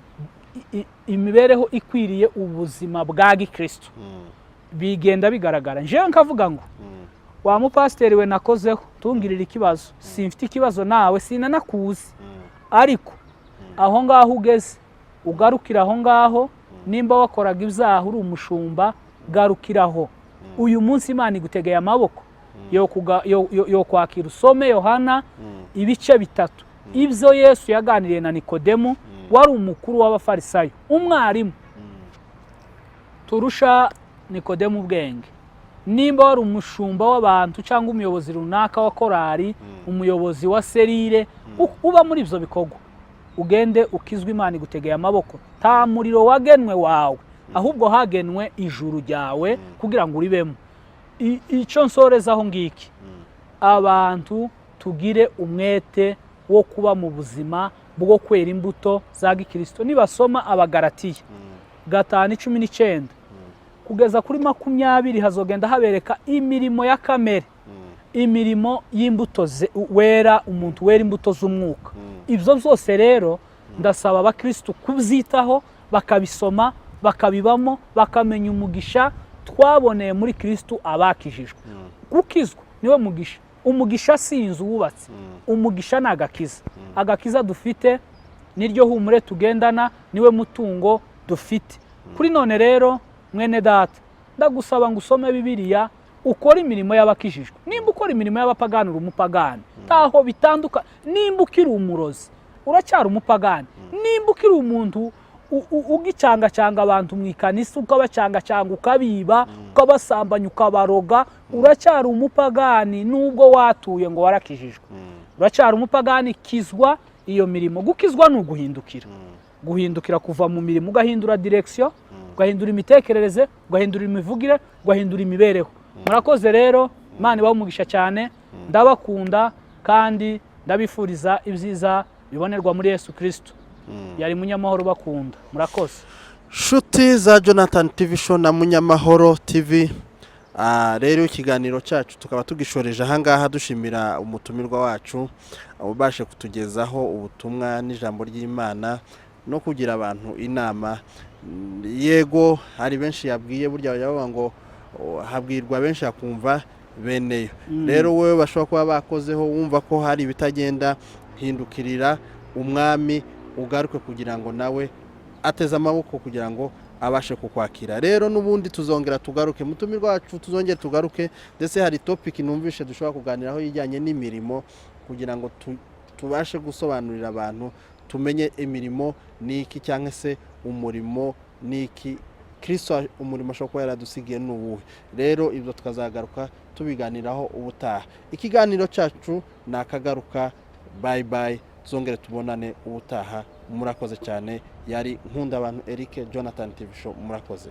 imibereho ikwiriye ubuzima bwa gikristo. Bigenda bigaragara. Njyewe nkavuga ngo wa mupasiteri we nakozeho, tungirire ikibazo, simfite ikibazo nawe, sinanakuzi, ariko aho ngaho ugeze ugarukira aho ngaho. Nimba wakoraga ibyaha uri umushumba, garukiraho. Uyu munsi Imana igutegeye amaboko yo kwakira. Usome Yohana ibice 3, ibyo Yesu yaganiriye na Nikodemu wari umukuru w'Abafarisayo, umwarimu. Turusha Nikodemu ubwenge. Nimba wari umushumba w'abantu cyangwa umuyobozi runaka wa korari, umuyobozi wa cellule, uba muri ibyo bikorwa, ugende ukizwe. Imana igutegeye amaboko. Nta muriro wagenwe wawe, ahubwo hagenwe ijuru ryawe kugira ngo uribemo. Icyo nsorezaho ngiki: abantu tugire umwete wo kuba mu buzima bwo kwera imbuto za gikirisito. Nibasoma Abagaratiya 5:19 kugeza kuri 20, hazogenda habereka imirimo ya kamere, imirimo y'imbuto wera, umuntu wera imbuto z'umwuka. Ibyo byose rero ndasaba abakirisitu kubyitaho, bakabisoma, bakabibamo, bakamenya umugisha twaboneye muri Kirisitu abakijijwe. Gukizwa niwe mugisha. Umugisha si inzu wubatse, umugisha ni agakiza. Agakiza dufite niryo humure tugendana, niwe mutungo dufite kuri none. Rero mwene data, ndagusaba ngo usome Bibiliya, ukore imirimo y'abakijijwe. Nimba ukora imirimo y'abapagani, uri umupagani, ntaho bitandukanye. Nimba ukiri umurozi, uracyari umupagani. Nimba ukiri umuntu ugicangacanga abantu mu ikanisa, ukabacangacanga, ukabiba, ukabasambanya, ukabaroga, uracyari umupagani. Nubwo watuye ngo warakijijwe, uracyari umupagani. Kizwa iyo mirimo. Gukizwa ni uguhindukira, guhindukira kuva mu mirimo, ugahindura direction, ugahindura imitekerereze, ugahindura imivugire, ugahindura imibereho. Murakoze rero, Imana ibahe umugisha cyane. Ndabakunda kandi ndabifuriza ibyiza bibonerwa muri Yesu Kirisito. Yari Munyamahoro bakunda. Murakoze. Nshuti za Jonathan TV Show na Munyamahoro TV, rero ikiganiro cyacu tukaba tugishoreje ahangaha, dushimira umutumirwa wacu ubashe kutugezaho ubutumwa n'ijambo ry'Imana no kugira abantu inama. Yego, hari benshi yabwiye. Burya bajya bavuga ngo habwirwa benshi akumva. Beneyo rero, wowe bashobora kuba bakozeho, wumva ko hari ibitagenda, hindukirira Umwami, ugaruke, kugira ngo nawe ateze amaboko kugira ngo abashe kukwakira. Rero n'ubundi tuzongera tugaruke, mutumirwa wacu, tuzongere tugaruke. Ndetse hari topic numvishe dushobora kuganiraho ijyanye n'imirimo, kugira ngo tubashe gusobanurira abantu, tumenye imirimo ni iki, cyangwa se umurimo ni iki, Kirisito umurimo ashobora kuba yaradusigiye ni uwuhe. Rero ibyo tukazagaruka tubiganiraho ubutaha. Ikiganiro cyacu ni akagaruka. Bye bye, tuzongere tubonane ubutaha. Murakoze cyane. Yari Nkunda Abantu Eric, Jonathan TV Show. Murakoze.